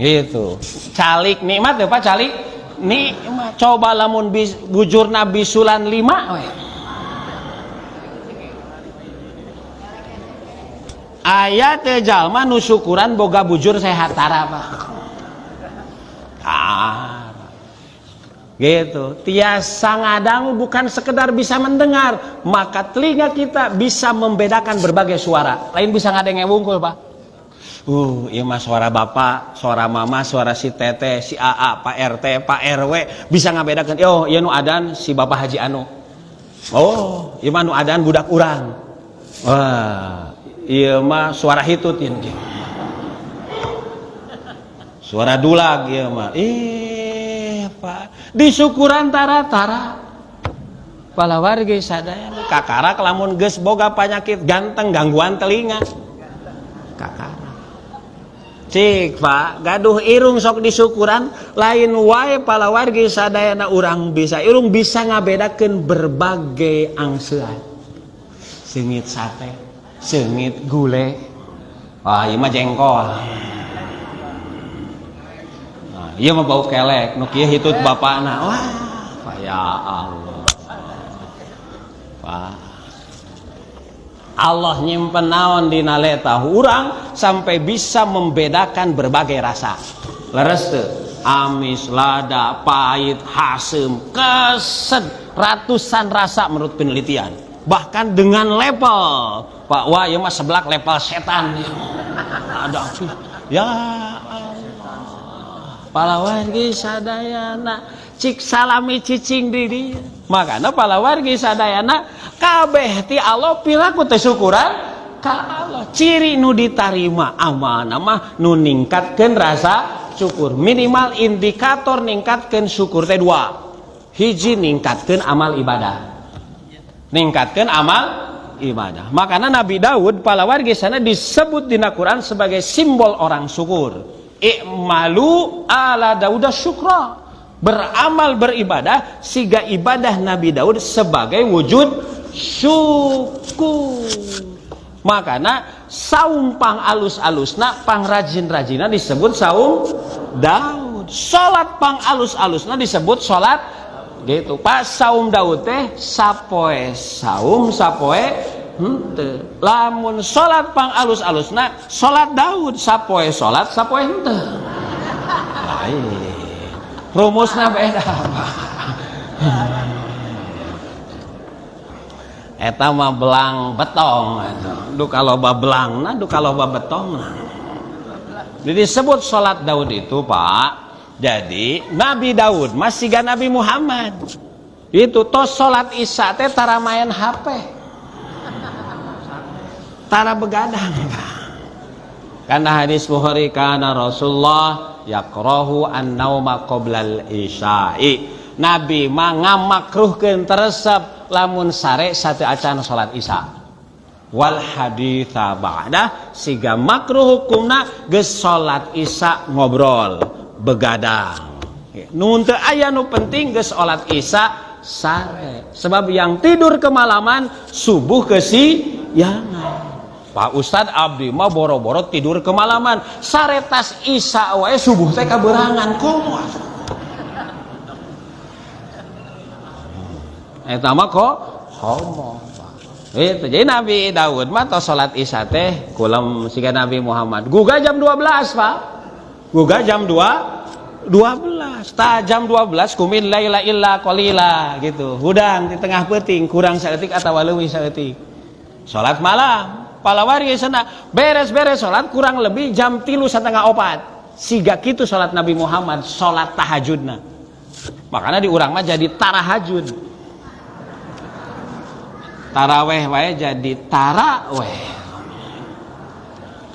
Gitu. Calik nikmat ya, Pak, calik nikmat. Coba lamun bujurna bisulan 5 we. Aya teh jalma nu syukuran boga bujur sehat? Tara, Pak. Tara. Gitu. Tiasa ngadangu, bukan sekedar bisa mendengar, maka telinga kita bisa membedakan berbagai suara. Lain bisa ngadenge wungkul, Pak. Ieu mah suara bapak, suara mama, suara si teteh, si AA, Pak RT, Pak RW, bisa ngabedakan. Yo, ieu nu adan si Bapak Haji anu. Oh, ieu mah nu adan budak urang. Wah, ieu mah suara hitut ieu. Suara dulag ieu mah. Ih, Pak, disyukuran tara-tara. Palawargi sadayana, kakarak lamun geus boga penyakit ganteng gangguan telinga. Kakarak. Cik, Pak, gaduh irung sok disyukuran lain wae. Palawargi sadayana, urang bisa irung bisa ngabedakeun berbagai angsean. Seungit sate, seungit gule. Wah, ieu mah jengkol. Nah, ieu mah bau kelek, nu kieu hitut bapakna. Wah, Pak, ya Allah. Pak. Allah nyimpen naon dina letah urang sampai bisa membedakan berbagai rasa. Leres teu? Amis, lada, pahit, hasem, keset, ratusan rasa menurut penelitian. Bahkan dengan level. Pak, wah, ieu mah seblak level setan. Ada ya Allah. Palawargi sadayana, cik salami cicing di dieu. Makana palawargi sadayana, kabeh ti Allah, piraku teh syukuran ka Allah. Ciri nu ditarima amalna mah nu ningkatkeun rasa syukur. Minimal indikator ningkatkeun syukur teh dua. Hiji, ningkatkeun amal ibadah. Ningkatkeun amal Ibadah. Makanya Nabi Daud palawargi sana disebut di Quran sebagai simbol orang syukur. I'malu ala Dauda syukra. Beramal beribadah siga ibadah Nabi Daud sebagai wujud syukur. Makanya saum pang alus-alusna pang rajin-rajina disebut saum Daud. Salat pang alus-alusna disebut salat gitu. Pak saum Daud teh sapoe saum sapoe henteu. Lamun salat pang alus-alusna salat Daud sapoe salat sapoe henteu. Lain. Rumusna beda. Eta mah belang betong eta. Duka loba belangna, duka loba betongna. Jadi disebut salat Daud itu, Pak. Jadi Nabi Daud masih gak Nabi Muhammad. Itu tos salat Isya teh tara main HP. Tara begadang. Karena hadis Bukhari kana Rasulullah yakrahu an-nauma qoblal isya'i. Nabi mah ngamakruhkeun teresep lamun sare satu acan salat Isya. Wal haditsa ba'da siga makruh hukumna geus salat Isya ngobrol begadang. Nu teu aya nu penting geus salat Isya sare. Sebab yang tidur kemalaman subuh kesiangan. Pak Ustad abdi mah boro-boro tidur kemalaman, sare tas Isya wae subuh teh kaberangan komo. Eta mah kok komo. Itu jadi Nabi Daud mah tos salat Isya teh kulem siga Nabi Muhammad. Gugah jam 12, Pak. Gugah jam 2 12. Ta jam 12 kumin laila illa qalila gitu. Hudang di tengah peuting kurang saeutik atawa leuwih saeutik. Salat malam palawari sana beres-beres salat kurang lebih jam 3:30. Siga kitu salat Nabi Muhammad, salat tahajudna. Makanya di urang mah jadi tarahajud. Taraweh wae jadi taraweh.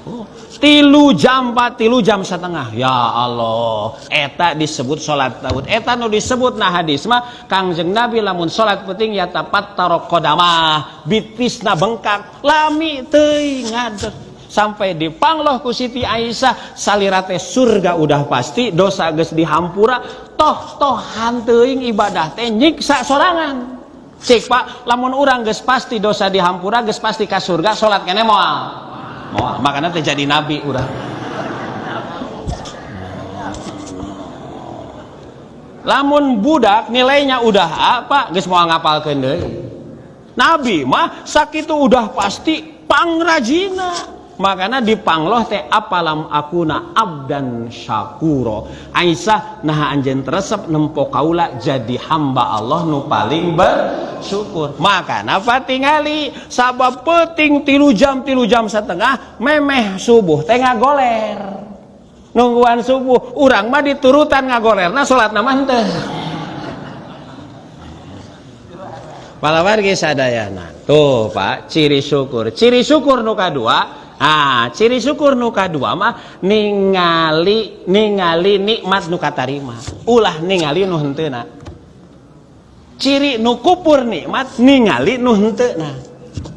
Oh, 3 jam Pak, 3 jam setengah. Ya Allah, eta disebut salat Daud. Eta nu disebut na hadis mah Kangjeng Nabi lamun salat penting ya tapattaro qadamah, bitisna bengkak, lami teuing ngadeg. Sampai dipangloh ku Siti Aisyah, salirate surga udah pasti, dosa geus dihampura, toh-tohan teuing ibadah teh nyiksa sorangan. Cik Pak, lamun urang geus pasti dosa dihampura, geus pasti ka surga, salat keneh moal. Moal, makanya teh jadi nabi urang. Lamun budak nilainya udah apa, geus moal ngapalkeun deui. Nabi mah sakitu udah pasti pangrajina. Makanya dipangloh teh apalam akuna abdan syakuro. Aisyah nah anjeun teresep nempo kaula jadi hamba Allah nu paling bersyukur. Makana patingali sabab peuting 3 jam 3 jam setengah memeh subuh teh ngagoler. Nungguan subuh urang mah diturutan ngagolerna salatna mah henteu. Palawargi sadayana. Tuh Pak, ciri syukur. Ciri syukur nu kadua. Ah, ciri syukur nu kadua mah ningali nikmat nu katarima. Ulah ningali nu henteuna. Ciri nu kupur nikmat ningali nu henteuna.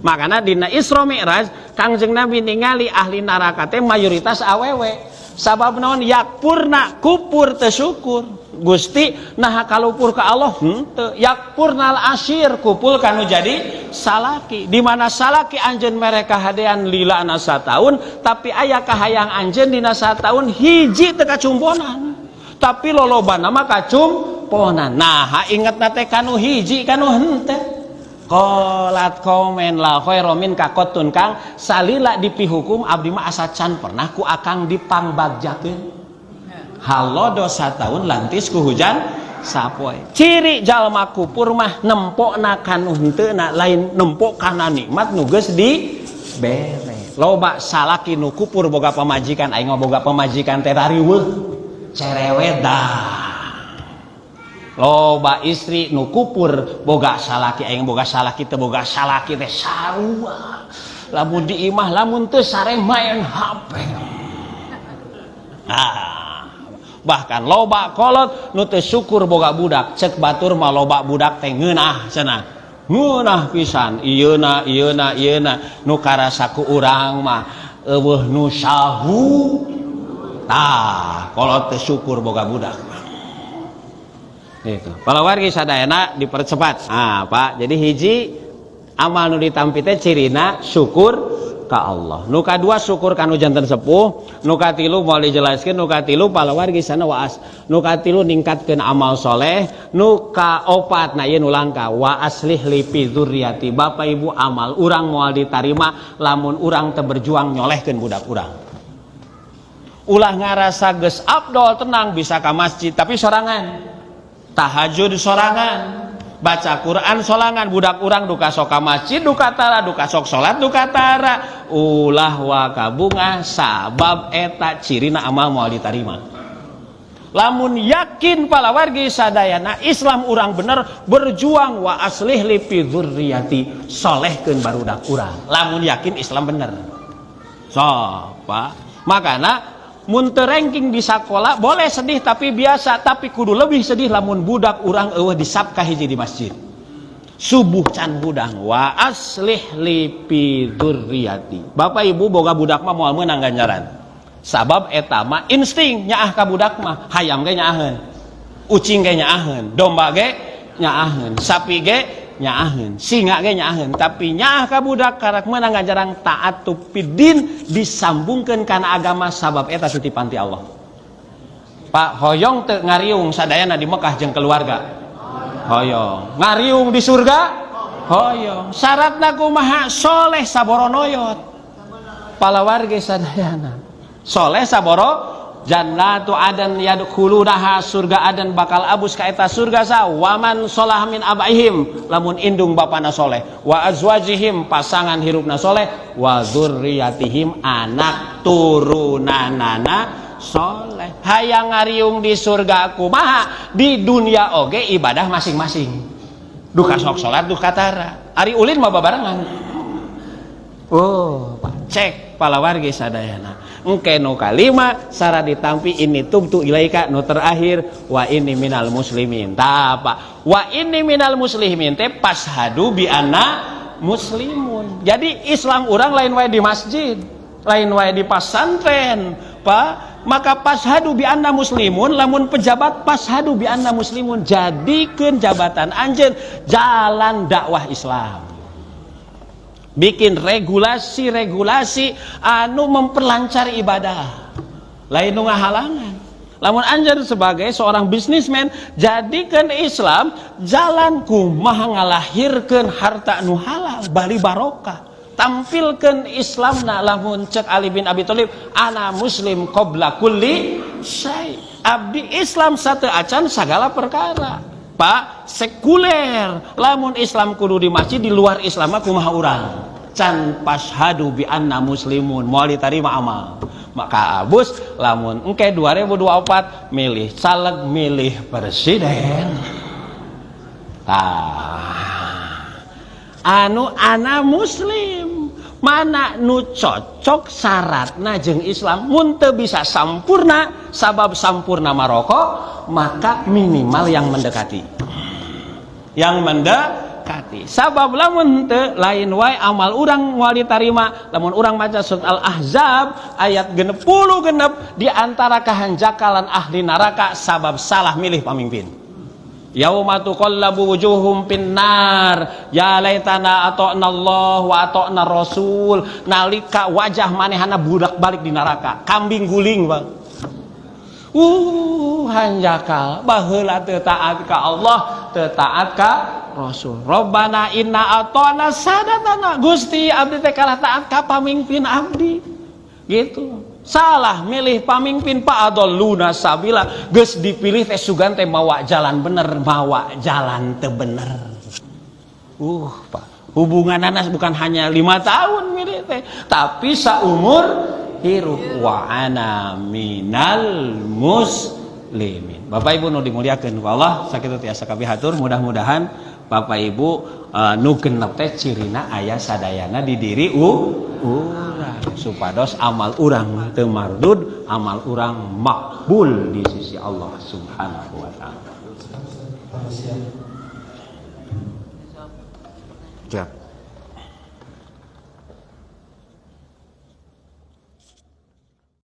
Makana dina Isra Mi'raj Kangjeng Nabi ningali ahli neraka teh mayoritas awewe. Sabab naon yakpurna kupur teu syukur. Gusti nah kalupur ka Allah henteu yakpurnal asyir kupul kanu jadi salaki. Di mana salaki anjeun mereka hadean lilana sataun tapi aya kahayang anjeun dina sataun hiji teu kacumponan. Tapi lolobana mah kacumponan. Nah ingetna teh kanu hiji kanu henteu. Qolat komen la khairu min kakotun kang salila dipihukum abdi mah asa can pernah ku akang dipangbagjakeun. Halodo sataun lantis ku hujan sapoe. Ciri jalma kupur mah nempokna kanu henteuna lain nempok kana nikmat nu geus dibere. Loba salaki nu kupur boga pamajikan aing mah boga pamajikan teh rariweuh cerewet dah. Loba istri nu kupur boga salaki aing boga salaki teh boga salaki teh sarua. Lamun di imah lamun teu sare main HP. Nah, bahkan loba kolot nu teu syukur boga budak cek batur mah loba budak teh ngeunah cenah. Ngeunah pisan ieuna ieuna ieuna nu karasa ku urang mah eueuh nu sahu. Tah, kolot teh syukur boga budak. Gitu. Palawargi sadayana dipercepat. Ah, Pak, jadi hiji amal nu ditampi teh cirina syukur ka Allah. Nu kadua syukur kanu janten sepuh, nu katilu moal dijelaskeun, nu katilu palawargi sana waas, nu katilu ningkatkeun amal soleh, nu kaopat na ieu nu langka wa aslih li fi dzurriyyati. Bapak Ibu, amal urang moal ditarima lamun urang teu berjuang nyolehkeun budak urang. Ulah ngarasa geus abdol tenang bisa ka masjid tapi sorangan. Tahajud sorangan, baca Quran sorangan, budak urang duka sok ka masjid duka tara, duka sok salat duka tara. Ulah waka bungah sabab eta cirina amal moal ditarima. Lamun yakin palawargi sadayana Islam urang bener, berjuang wa aslih li fi dzurriyyati, solehkeun barudak urang. Lamun yakin Islam bener. So, Pak, makana mun teu ranking di sakola boleh sedih tapi biasa, tapi kudu lebih sedih lamun budak urang eueuh di saf kahiji di masjid. Subuh can hudang wa aslih li fi dzurriyyati. Bapak Ibu boga budak mah moal meunang ganjaran. Sabab eta mah insting nyaah ka budak mah, hayam ge nyaaheun, ucing ge nyaaheun, domba ge nyaaheun, sapi ge nyaaheun, singa ge nyaaheun, tapi nyaah ka budak karak meunang ganjaran taat fid-din disambungkeun kana agama sabab eta titipan ti Allah. Pak, hoyong teu ngariung sadayana di Mekah jeung keluarga? Hoyong. Ngariung di surga? Hoyong. Syaratna kumaha? Soleh saboronoyot. Palawargi sadayana. Soleh saboro jannatu adan yadkhulunaha, surga adan bakal abus ka eta surga sa waman solah min abaihim, lamun indung bapana soleh, wa azwajihim, pasangan hirupna soleh, wa dzurriyyatihim, anak turunanana soleh. Hayang ngariung di surga kumaha? Di dunia oge ibadah masing-masing, duka sok salat duka tara, ari ulin mah babarengan. Oh, Pak, cek palawargi sadayana. Engke nu kalima syarat ditampi inni tubtu ilaika, nu terakhir wa inni minal muslimin. Tah, Pak, wa inni minal muslimin teh fashadu bi anna muslimun. Jadi Islam urang lain wae di masjid, lain wae di pasantren, Pak. Maka fashadu bi anna muslimun, lamun pejabat fashadu bi anna muslimun, jadikeun jabatan anjeun jalan dakwah Islam, bikin regulasi-regulasi anu memperlancar ibadah, lain nu ngahalangan. Lamun anjeun sebagai seorang bisnismen, jadikan Islam jalan kumaha ngalahirkeun harta nu halal bali barokah, tampilkan Islam. Na lamun cek Ali bin Abi Thalib, ana muslim qabla kulli syai, abdi Islam satu acan segala perkara. Pak, sekuler, lamun Islam kudu di masjid, di luar Islam mah kumaha urang? Can fashadu bi anna muslimun moal ditarima amal. Maka abus lamun engke 2024 milih caleg, milih presiden, tah anu ana muslim mana nu cocok syaratna jeung Islam. Mun teu bisa sampurna sabab sampurna maroko, maka minimal yang mendekati, yang mendekati, sabab lamun teu lain wae amal urang moal ditarima. Lamun urang maca surat Al-Ahzab ayat 66, di antara kahanjakalan ahli neraka sabab salah milih pamimpin. Yauma tuqallabu wujuhum finnar ya laitana ata'na Allah wa ata'na Rasul. Nalika wajah manehana budak balik di neraka, kambing guling, Bang. Hanjakal baheula teu taat ka Allah, teu taat ka Rasul. Rabbana inna ata'na sadatana, Gusti abdi teh kalah taat ka pamimpin abdi. Gitu. Salah milih pamimpin, Pak, adalluna sabila, geus dipilih teh sugan teh mawa jalan bener, mawa jalan teu bener. Pak, hubungan anas bukan hanya 5 tahun milih teh, tapi saumur hirup. Wa ana minal muslimin. Bapak Ibu nu dimuliakeun ku Allah, sakitu tiasa kapihatur. Mudah-mudahan Bapak Ibu nu genep teh cirina aya sadayana di diri urang supados amal urang teu mardud, amal urang makbul di sisi Allah Subhanahu wa taala.
Siap. Siap.